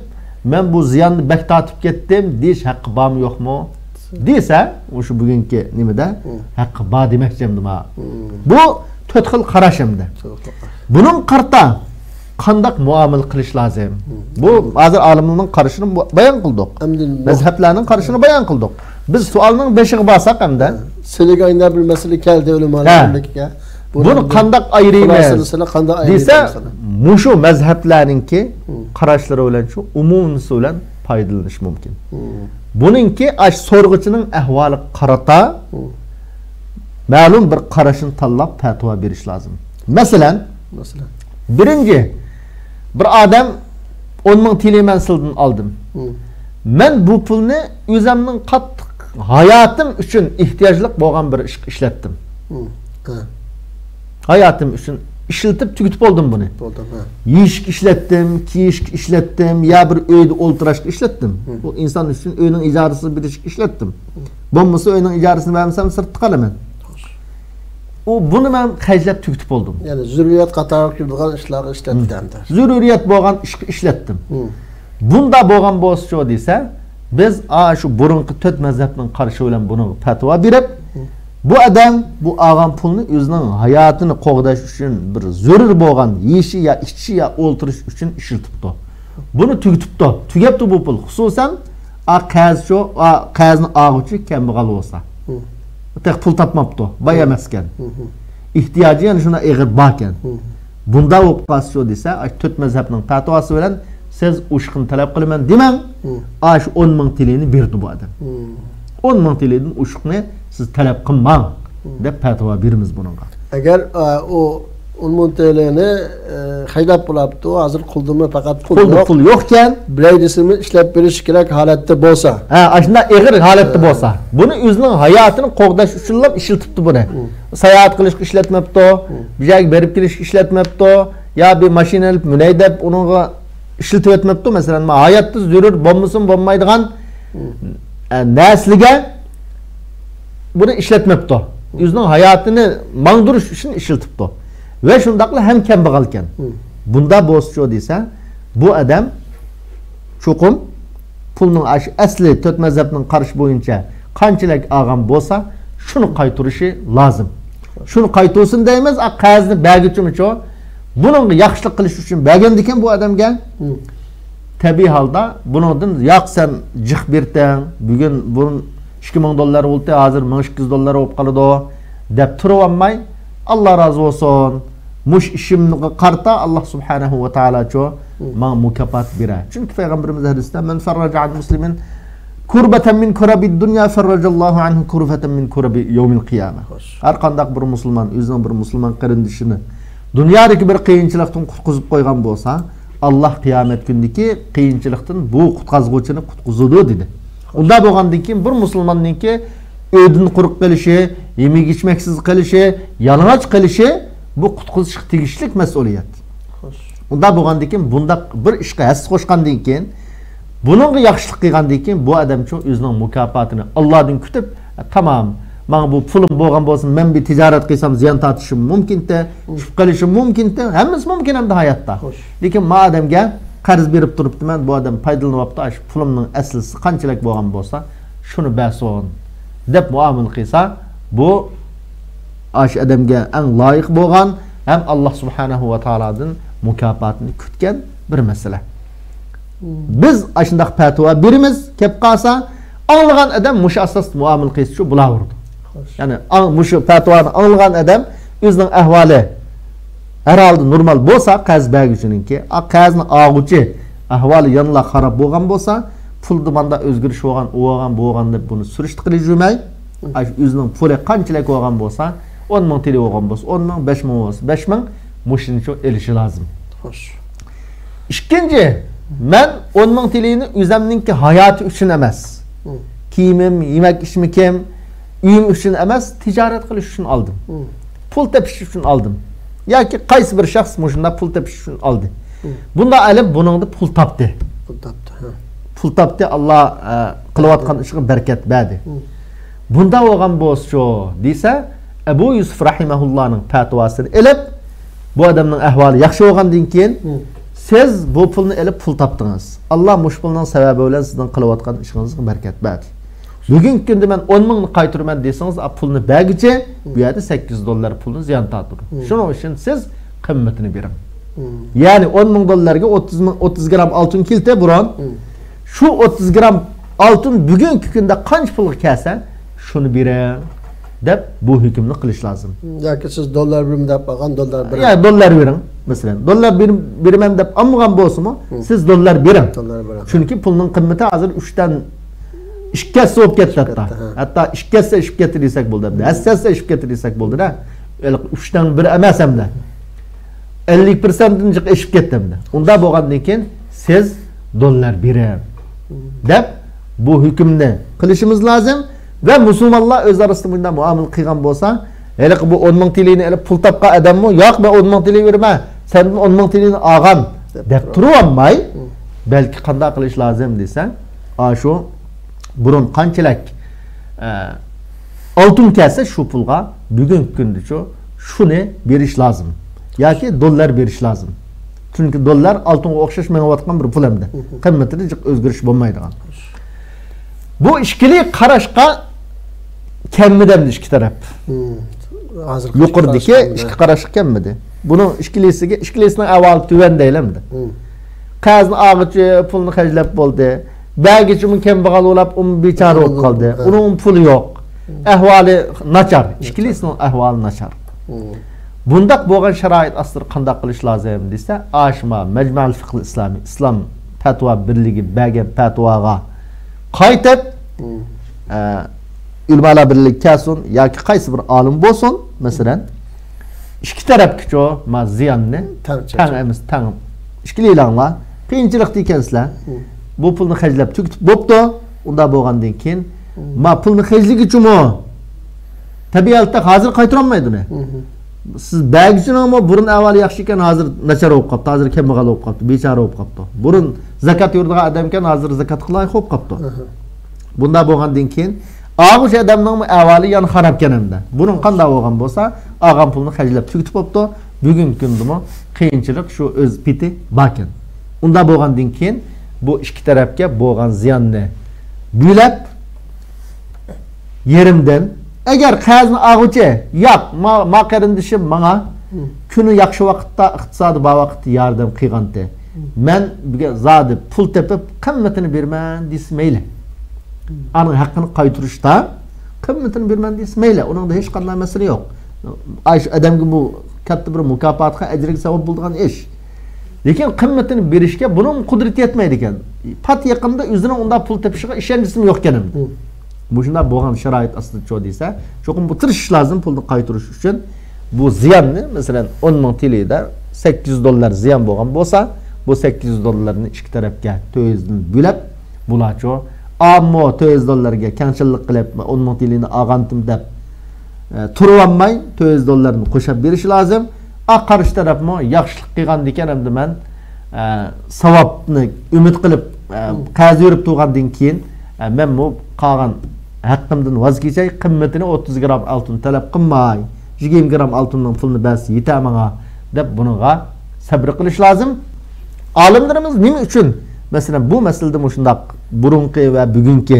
مەن بۇ زىياننى بەك تارتىپ كەتتىم دېيىش ھەققى بارمۇ يوقمۇ دېسە، ئۇ شۇ بۈگۈنكى نېمىدە ھەققى بار دېمەكچى ئەمدى ماڭا. بۇ تۆت خىل قاراش ئەمدى. بۇنىڭغا قارىتا قانداق مۇئامىلە قىلىش لازىم؟ بۇ ھازىر ئالىملارنىڭ قارىشىنى بايان قىلدۇق. ئەمدى مەزھەپلەرنىڭ قارىشىنى بايان قىلدۇق. بىز سوئالنىڭ بېشىغا بارساق ئەمدى. سىلىگە ئاينا بىر مەسىلە كەلدى ئۆلىمالار ھە. بىرلىكىگە. بۇنى بۇنىڭ قانداق ئايرىيمىز خۇلاسىسىنى قانداق ئايرىيمىز دېسە، مەسىلەن؟ مۇشۇ مەزھەپلەرنىڭكى قاراشلىرى بىلەن شۇ ئومۇمىسى بىلەن پايدىلىنىش مۇمكىن. بۇنىڭكى ئاش سورىغۇچىنىڭ ئەھۋالىغا قارىتا مەلۇم بىر قاراشنى تاللاپ پەتىۋا بېرىش لازىم. مەسىلەن، مەسىلەن. بىرىنچى، بىر ئادەم ئون مىڭ تىلى مەن سىلدىن ئالدىم. مەن بۇ پۇلنى ئۆزۈمنىڭ قاتتىق ھاياتىم ئۈچۈن ئېھتىياجلىق بولغان بىر ئىشقا ئىشلەتتىم. ھە. ھاياتىم ئۈچۈن ئىشلىتىپ تۈگىتىپ بولدۇم بۇنى. بولدۇم، ھە. يېيىشكە ئىشلەتتىم، كىيىشكە ئىشلەتتىم، يا بىر ئۆيدە ئولتۇراشقا ئىشلەتتىم. بۇ ئىنسان ئۈچۈن ئۆينىڭ ئىجارىسىنى بېرىشكە ئىشلەتتىم. بولمىسا ئۆينىڭ ئىجارىسىنى بەرمىسەم سىرتتا قالىمەن. ئۇ بۇنى مەن خەجلەپ تۈگىتىپ بولدۇم. يەنى زۆرۈرىيەت قاتارىغا كىرىدىغان ئىشلارغا ئىشلەتتى ئەمدى. زۆرۈرىيەت بولغان ئىشقا ئىشلەتتىم. بۇنداق بولغان بولسىچۇ دېسە، بىز ئا شۇ بۇرۇنقى تۆت مەزھەپنىڭ قارىشى بىلەن بۇنىڭغا پەتىۋا بېرىپ، بۇ ئادەم بۇ ئالغان پۇلنى ئۆزىنىڭ ھاياتىنى قوغداش ئۈچۈن بىر زۆرۈر بولغان يېيىشى يا ئىچىشى يا ئولتۇرۇش ئۈچۈن ئىشلىتىپتۇ. بۇنى تۈگىتىپتۇ. تۈگەپتۇ بۇ پۇل. خۇسۇسەن، ئا قەرزچۇ، ئا قەرزنى ئالغۇچى كەمبەغەل بولسا. تېخى پۇل تاپماپتۇ. باي ئەمەسكەن. ئېھتىياجى يەنە شۇنداق ئېغىر باركەن. بۇنداق بولۇپ قالسىچۇ دېسە، ئاشۇ تۆت مەزھەپنىڭ پەتىۋاسى بىلەن سىز ئوشۇقنى تەلەپ قىلىمەن دېمەڭ. ئاشۇ ئون مىڭ تىلىنى بېرىدۇ بۇ ئادەم. ئون مىڭ تىلىدىن ئوشۇقنى سىز تەلەپ قىلماڭ دەپ پەتىۋا بېرىمىز بۇنىڭغا. ئەگەر، ئە، ئۇ ئون مىڭ تىلىنى، ئە، خەجلەپ بولاپتۇ، ھازىر قۇلدىمۇ، پەقەت پۇل قۇلدا يوق. پۇل يوقكەن. بىرەيلىسىمۇ ئىشلەپ بېرىش كېرەك ھالەتتە بولسا. ھە، ئاشۇنداق ئېغىر ھالەتتە ھە. بولسا. بۇنى ئۆزىنىڭ ھاياتىنى قوغداش ئۈچۈنلا ئىشلىتىپتۇ بۇنى. ساياھەت قىلىشقا ئىشلەتمەپتۇ، بىر يەرگە بېرىپ كېلىشكە ئىشلەتمەپتۇ، يا بىر ماشىنا ئېلىپ مۈنەي دەپ ئۇنىڭغا ئىشلىتىۋەتمەپتۇ. مەسىلەن، ھاياتتا زۆرۈر بولمىسىمۇ بولمايدىغان، ئە، نەرسىلىگە بۇنى ئىشلەتمەپتۇ. ئۆزىنىڭ ھاياتىنى ماڭدۇرۇش ئۈچۈن ئىشلىتىپتۇ. ۋە شۇنداقلا ھەم كەمبەغەلكەن. بۇنداق بولسىچۇ دېسە، بۇ ئادەم چوقۇم پۇلنىڭ ئاشۇ ئەسلى تۆت مەزھەپنىڭ قارىشى بويىچە قانچىلىك ئالغان بولسا، شۇنى قايتۇرۇشى لازىم. شۇنى قايتۇرسۇن دەيمىز، ئا، قەرزنى بەرگۈچىمۇچۇ؟ بۇنىڭغا ياخشىلىق قىلىش ئۈچۈن بەرگەندىكەن بۇ ئادەمگە. تەبىئىي ھالدا بۇنىڭدىن، ياق، سەن جىق بېرىتەڭ، بۈگۈن بۇرۇن ئىككى مىڭ دوللار بولدى، ھازىر مىڭ ئىككى يۈز دوللار بولۇپ قالىدۇ، دەپ تۇرۇۋالماي، ئاللا رازى بولسۇن، مۇشۇ ئىشىمغا قارىتا ئاللا سۇبھانەھۇ ۋە تائالاچۇ ماڭا مۇكاپات بېرە. چۈنكى پەيغەمبىرىمىز ھەدىستە، مەن فەررەجە ئەن مۇسلىمىن كۇربەتەن مىن كۇرەبىد دۇنيا فەررەجەللاھۇ ئەنھۇ كۇربەتەن مىن كۇرەبى يەۋمىل قىيامە. ھەر قانداق بىر مۇسۇلمان ئۆزىنىڭ بىر مۇسۇلمان قېرىندىشىنى دۇنيادىكى بىر قىيىنچىلىقتىن قۇتقۇزۇپ قويغان بولسا، ئاللا قىيامەت كۈنىدىكى قىيىنچىلىقتىن بۇ قۇتقازغۇچىنى قۇتقۇزىدۇ، دېدى. ئۇنداق بولغاندىن كېيىن بىر مۇسۇلماننىڭكى ئۆيدىن قۇرۇق قېلىشى، يېمەك ئىچمەكسىز قېلىشى، يالىڭاچ قېلىشى، بۇ قۇتقۇزۇشقا تېگىشلىك مەسئۇلىيەت. خوش. ئۇنداق بولغاندىن كېيىن، بۇنداق بىر ئىشقا ھەسسە قوشقاندىن كېيىن، بۇنىڭغا ياخشىلىق قىلغاندىن كېيىن، بۇ ئادەمچۇ ئۆزىنىڭ مۇكاپاتىنى ئاللادىن كۈتۈپ، تامام، ماڭا بۇ پۇلۇم بولغان بولسا، مەن بىر تىجارەت قىلسام زىيان تارتىشىم مۇمكىنتى، چۈشۈپ قېلىشىم مۇمكىنتى، ھەممىسى مۇمكىن ئەمدى ھاياتتا. لېكىن ما ئادەمگە قەرز بېرىپ تۇرۇپتىمەن، بۇ ئادەم پايدىلىنىۋاپتۇ، ئاشۇ پۇلۇمنىڭ ئەسلىسى قانچىلىك بولغان بولسا، شۇنى بەرسۇن، دەپ مۇئامىلە قىلسا، بۇ ئاشۇ ئادەمگە ئەڭ لايىق بولغان ھەم ئاللا سۇبھانەھۇ ۋە تائالادىن مۇكاپاتىنى كۈتكەن بىر مەسىلە. بىز ئاشۇنداق پەتىۋا بېرىمىز، كەپ قالسا، ئاڭلىغان ئادەم مۇشۇ ئاساستا مۇئامىلە قىلسىچۇ بولاۋېرىدۇ. يەنى ئاڭ-، مۇشۇ پەتىۋانى ئاڭلىغان ئادەم ئۆزىنىڭ ئەھۋالى ھەر ھالدا نورمال بولسا، قەرز بەرگۈچىنىڭكى، ئا، قەرزنى ئالغۇچى ئەھۋالى يەنىلا خاراب بولغان بولسا، پۇلدا ماندا ئۆزگىرىش بولغان، ئۇ بولغان، بۇ بولغان دەپ بۇنى سۈرۈشتە قىلىپ يۈرمەي، ئاشۇ ئۆزىنىڭ پۇلى قانچىلىك بولغان بولسا، ئون مىڭ تىلى بولغان بولسا ئون مىڭ، بەش مىڭ بولسا بەش مىڭ، مۇشۇنچە ئېلىشى لازىم. ئىككىنچى، مەن ئون مىڭ تىلىنى ئۆزەمنىڭكى ھاياتى ئۈچۈن ئەمەس، كىيىمىم، يېمەك ئىچمىكىم، ئۆيۈم ئۈچۈن ئەمەس، تىجارەت قىلىش ئۈچۈن ئالدىم. پۇل تېپىش ئۈچۈن ئالدىم. ياكى قايسى بىر شەخس مۇشۇنداق پۇل تېپىش ئۈچۈن ئالدى. بۇنداق ئادەم بۇنىڭدا پۇل تاپتى. پۇل تاپتى، ھە. پۇل تاپتى، ئاللا، ئە، قىلىۋاتقان ئىشىغا بەرىكەت بەردى. بۇنداق بولغان بولسىچۇ دېسە، ئەبۇ يۈسۈپ رەھىمەھۇللانىڭ پەتىۋاسىنى ئېلىپ، بۇ ئادەمنىڭ ئەھۋالى ياخشى بولغاندىن كېيىن، سىز بۇ پۇلنى ئېلىپ پۇل تاپتىڭىز. ئاللا مۇشۇ پۇلنىڭ سەۋەبى بىلەن سىزنىڭ قىلىۋاتقان ئىشىڭىزغا بەرىكەت بەردى. بۈگۈنكى كۈندە مەن ئون مىڭنى قايتۇرىمەن دېسىڭىز، ئا، پۇلنى بەرگۈچى بۇ يەردە سەككىز يۈز دوللار پۇلنى زىيان تارتىدۇ. شۇنىڭ ئۈچۈن سىز قىممىتىنى بېرىڭ. يەنى ئون مىڭ دوللارغا ئوتتۇز مىڭ، ئوتتۇز گرام ئالتۇن كېلىدۇ بۇرۇن. شۇ ئوتتۇز گرام ئالتۇن بۈگۈنكى كۈندە قانچە پۇلغا كەلسە، شۇنى بېرىڭ، دەپ بۇ ھۆكۈمنى قىلىش لازىم. ياكى سىز دوللار بېرىمەن دەپ ئالغان، دوللار بېرىڭ. يا، دوللار بېرىڭ، مەسىلەن. دوللار بېرىم-، بېرىمەن دەپ ئالمىغان بولسىمۇ، سىز دوللار بېرىڭ. دوللار بېرىڭ. چۈنكى پۇلنىڭ قىممىتى ھازىر ئۈچتىن ئىككى ھەسسە بولۇپ كەتتى ھەتتا. ھە. ھەتتا ئىككى ھەسسە ئېشىپ كەتتى دېسەك بولدى ئەمدى. ھەسسە ھەسسە ئېشىپ كەتتى دېسەك بولدى-دە. ھېلىقى ئۈچتىن بىر ئەمەس ئەمدى. ئەللىك پىرسەنتتىن جىق ئېشىپ كەتتى ئەمدى. ئۇنداق بولغاندىن كېيىن سىز دوللار بېرىڭ، دەپ بۇ ھۆكۈمنى قىلىشىمىز لازىم. ۋە مۇسۇلمانلار ئۆز ئارىسىدا مۇنداق مۇئامىلە قىلغان بولسا، ھېلىقى بۇ ئون مىڭ تىلىنى ئېلىپ پۇل تاپقان ئادەممۇ، ياق، مەن ئون مىڭ تىلى بېرىمەن، سەندىن ئون مىڭ تىلىنى ئالغان، دەپ دەپ تۇرۇۋالماي، بەلكى قانداق قىلىش لازىم دېسەڭ، ئاشۇ بۇرۇن قانچىلىك، ئە، ئالتۇن كەلسە شۇ پۇلغا بۈگۈنكى كۈندىچۇ شۇنى بېرىش لازىم. ياكى دوللار بېرىش لازىم. چۈنكى دوللار ئالتۇنغا ئوخشاش مېڭىۋاتقان بىر پۇل ئەمدى. قىممىتىدە جىق ئۆزگىرىش بولمايدىغان. بۇ ئىككىلى قاراشقا كەلمىدى ئەمدى ئىككى تەرەپ. يۇقىرىدىكى ئىككى قاراشقا كەلمىدى. بۇنىڭ ئىككىلىسىگە، ئىككىلىسىنىڭ ئەھۋالى تۆۋەن دەيلى ئەمدى. قەرزنى ئالغۇچى پۇلنى خەجلەپ بولدى. بەرگۈچىمۇ كەمبەغەل بولاپ، ئۇمۇ بىچارە بولۇپ قالدى. ئۇنىڭ پۇلى يوق. ئەھۋالى ناچار. ئىككىلىسىنىڭ ئەھۋالى ناچار. بۇنداق بولغان شارائىت ئاستىدا قانداق قىلىش لازىم دېسە، ئاشما مەجمەل فىقھىل ئىسلامى، ئىسلام پەتىۋا بىرلىكى بەرگەن پەتىۋاغا قايتىپ، ئە، ئۆلىمالار بىرلىكى كەلسۇن ياكى قايسى بىر ئالىم بولسۇن، مەسىلەن، ئىككى تەرەپكىچۇ ما زىياننى تەڭ تەڭ ئەمەس، تەڭ. ئىككىلىلاڭلار قىيىنچىلىقتا ئىكەنسىلەر. بۇ پۇلنى خەجلەپ تۈگىتىپ بوپتۇ. ئۇنداق بولغاندىن كېيىن، ما پۇلنى خەجلىگۈچىمۇ تەبىئىي ھالدا ھازىر قايتۇرالمايدۇ ئۇنى. سىز بەرگۈچىنىڭمۇ بۇرۇن ئەھۋالى ياخشى ئىكەن، ھازىر ناچار بولۇپ قاپتۇ، ھازىر كەمبەغەل بولۇپ قاپتۇ، بىچارە بولۇپ قاپتۇ. بۇرۇن زاكات يۇرىدىغان ئادەم ئىكەن، ھازىر زاكاتقا لايىق بولۇپ قاپتۇ. بۇنداق بولغاندىن كېيىن، ئالغۇچى ئادەمنىڭمۇ ئەھۋالى يەنە خارابكەن ئەمدى. بۇنىڭ قانداق بولغان بولسا، ئالغان پۇلنى خەجلەپ تۈگىتىپ بوپتۇ. بۈگۈنكى كۈندىمۇ قىيىنچىلىق شۇ ئۆز پېتى باركەن. ئۇنداق بولغاندىن كېيىن، بۇ ئىككى تەرەپكە بولغان زىياننى بۆلەپ، يېرىمدىن، ئەگەر قەرزنى ئالغۇچى، ياق، ما، ما قېرىندىشىم ماڭا كۈنى ياخشى ۋاقىتتا، ئىقتىسادى بار ۋاقىتتا ياردەم قىلغانتى. مەن بۈگۈن زادى پۇل تېپىپ، قىممىتىنى بېرىمەن دېسە مەيلى. ئانىڭ ھەققىنى قايتۇرۇشتا قىممىتىنى بېرىمەن دېسە مەيلى. ئۇنىڭدا ھېچقانداق مەسىلە يوق. ئاشۇ ئادەمگە بۇ كاتتا بىر مۇكاپاتقا، ئەجرىگە سەۋەب بولىدىغان ئىش. لېكىن قىممىتىنى بېرىشكە بۇنىڭ قۇدرىتى يەتمەيدىكەن. پات يېقىندا ئۆزىنىڭ ئۇنداق پۇل تېپىشىغا ئىشەنچىسىمۇ يوقكەن ئەمدى. مۇشۇنداق بولغان شارائىت ئاستىدا چۇ دېسە، چوقۇم بۇ تىرىشىش لازىم پۇلنى قايتۇرۇش ئۈچۈن. بۇ زىياننى، مەسىلەن، ئون مىڭ تىلىدا سەككىز يۈز دوللار زىيان بولغان بولسا، بۇ سەككىز يۈز دوللارنى ئىككى تەرەپكە تۆت يۈزدىن بۆلەپ، بۇلارچۇ، ئاممۇ تۆت يۈز دوللارغا كەڭچىللىك قىلىپ، ئون مىڭ تىلىنى ئالغانتىم دەپ، ئە، تۇرۇۋالماي، تۆت يۈز دوللارنى قوشاپ بېرىشى لازىم. ئا، قارشى تەرەپمۇ ياخشىلىق قىلغاندىكىن، ئەمدى مەن، ئە، ساۋابنى ئۈمىد قىلىپ، ئە، قەرز بېرىپ تۇرغاندىن كېيىن، ئە، مەنمۇ قالغان ھەققىمدىن ۋاز كېچەي، قىممىتىنى ئوتتۇز گرام ئالتۇن تەلەپ قىلماي، يىگىرمە گرام ئالتۇننىڭ پۇلىنى بەرسە يېتە ماڭا، دەپ بۇنىڭغا سەبرى قىلىش لازىم. ئالىملىرىمىز نېمە ئۈچۈن، مەسىلەن، بۇ مەسىلىدە مۇشۇنداق بۇرۇنقى ۋە بۈگۈنكى،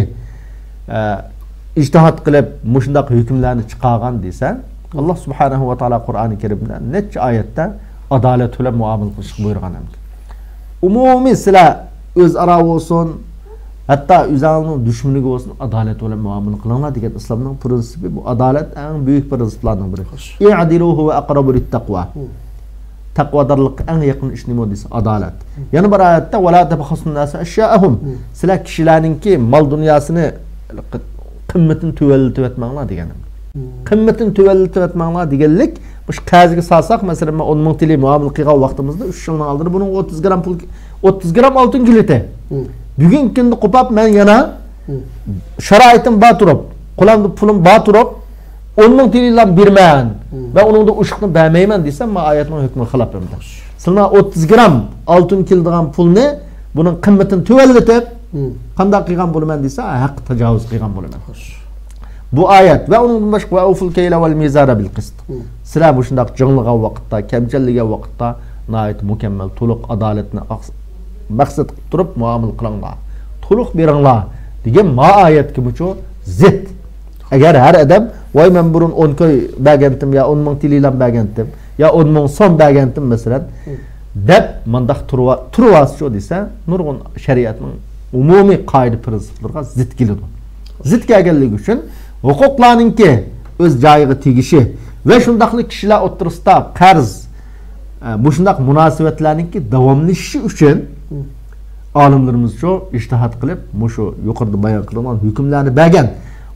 ئە، ئىجتىھات قىلىپ مۇشۇنداق ھۆكۈملەرنى چىقارغان دېسە، ئاللا سۇبھانەھۇ ۋە تائالا قۇرئانى كەرىمدە نەچچە ئايەتتە ئادالەت بىلەن مۇئامىلە قىلىشقا بۇيرۇغان ئەمدى. ئومۇمىي سىلەر ئۆزئارا بولسۇن، ھەتتا ئۆزۈڭلارنىڭ دۈشمىنىگە بولسۇن، ئادالەت بىلەن مۇئامىلە قىلىڭلار دېگەن ئىسلامنىڭ پرىنسىپى. بۇ ئادالەت ئەڭ بۈيۈك پرىنسىپلارنىڭ بىرى. خوش. ئىئدىلۇ ھۇۋە ئەقرەبۇ لىتتەقۋا. تەقۋادارلىققا ئەڭ يېقىن ئىش نېمە دېسە، ئادالەت. يەنە بىر ئايەتتە، ۋەلا تەبخەسۇن ناسە ئەشيائەھۇم. سىلەر كىشىلەرنىڭكى مال دۇنياسىنى قىممىتىنى تۆۋەنلىتىۋەتمەڭلار دېگەن. قىممىتىنى تۆۋەنلىتىۋەتمەڭلار دېگەنلىك، مۇشۇ قەرزگە سالساق، مەسىلەن، مەن ئون مىڭ تىلى مۇئامىلە قىلغان ۋاقتىمىزدا، ئۈچ يىلنىڭ ئالدىدا بۇنىڭغا ئوتتۇز گرام پۇل، ئوتتۇز گرام ئالتۇن كېلىتى. بۈگۈنكى كۈندە قوپاپ، مەن يەنە شارائىتىم بار تۇرۇپ، قولۇمدا پۇلۇم بار تۇرۇپ، ئون مىڭ تىلىلام بېرىمەن ۋە ئۇنىڭدا ئوشۇقنى بەرمەيمەن دېسەم، ما ئايەتنىڭ ھۆكمىگە خىلاپ ئەمدى. سىلەر ئوتتۇز گرام ئالتۇن كېلىدىغان پۇلنى بۇنىڭ قىممىتىنى تۆۋەنلىتىپ، قانداق قىلغان بولىمەن دېسە، ھەققە تاجاۋۇز قىلغان بولىمەن. بۇ ئايەت ۋە ئۇنىڭدىن باشقا، ۋە ئۇفۇل كەيلە ۋەل مىزانە بىل قىست. سىلەر مۇشۇنداق جىڭلىغان ۋاقىتتا، كەمچەللىگەن ۋاقىتتا ناھايىتى مۇكەممەل، تولۇق ئادالەتنى ئاقس-، مەقسەت قىلىپ تۇرۇپ مۇئامىلە قىلىڭلار. تولۇق بېرىڭلار دېگەن ما ئايەتكىمۇچۇ زىت. ئەگەر ھەر ئادەم، ۋاي، مەن بۇرۇن ئون كوي بەرگەنتىم يا ئون مىڭ تىلىلام بەرگەنتىم يا ئون مىڭ سوم بەرگەنتىم، مەسىلەن، دەپ مانداق تۇرۇۋا-، تۇرۇۋالسىچۇ دېسە، نۇرغۇن شەرىئەتنىڭ ئومۇمىي قائىدە پىرىنسىپلىرىغا زىت كېلىدۇ. زىت كەلگەنلىكى ئۈچۈن ھوقۇقلارنىڭكى ئۆز جايىغا تېگىشى ۋە شۇنداقلا كىشىلەر ئوتتۇرىسىدا قەرز، ئە، مۇشۇنداق مۇناسىۋەتلەرنىڭكى داۋاملىشىشى ئۈچۈن ئالىملىرىمىزچۇ ئىجتىھات قىلىپ، مۇشۇ يۇقىرىدا بايان قىلىنغان ھۆكۈملەرنى بەرگەن.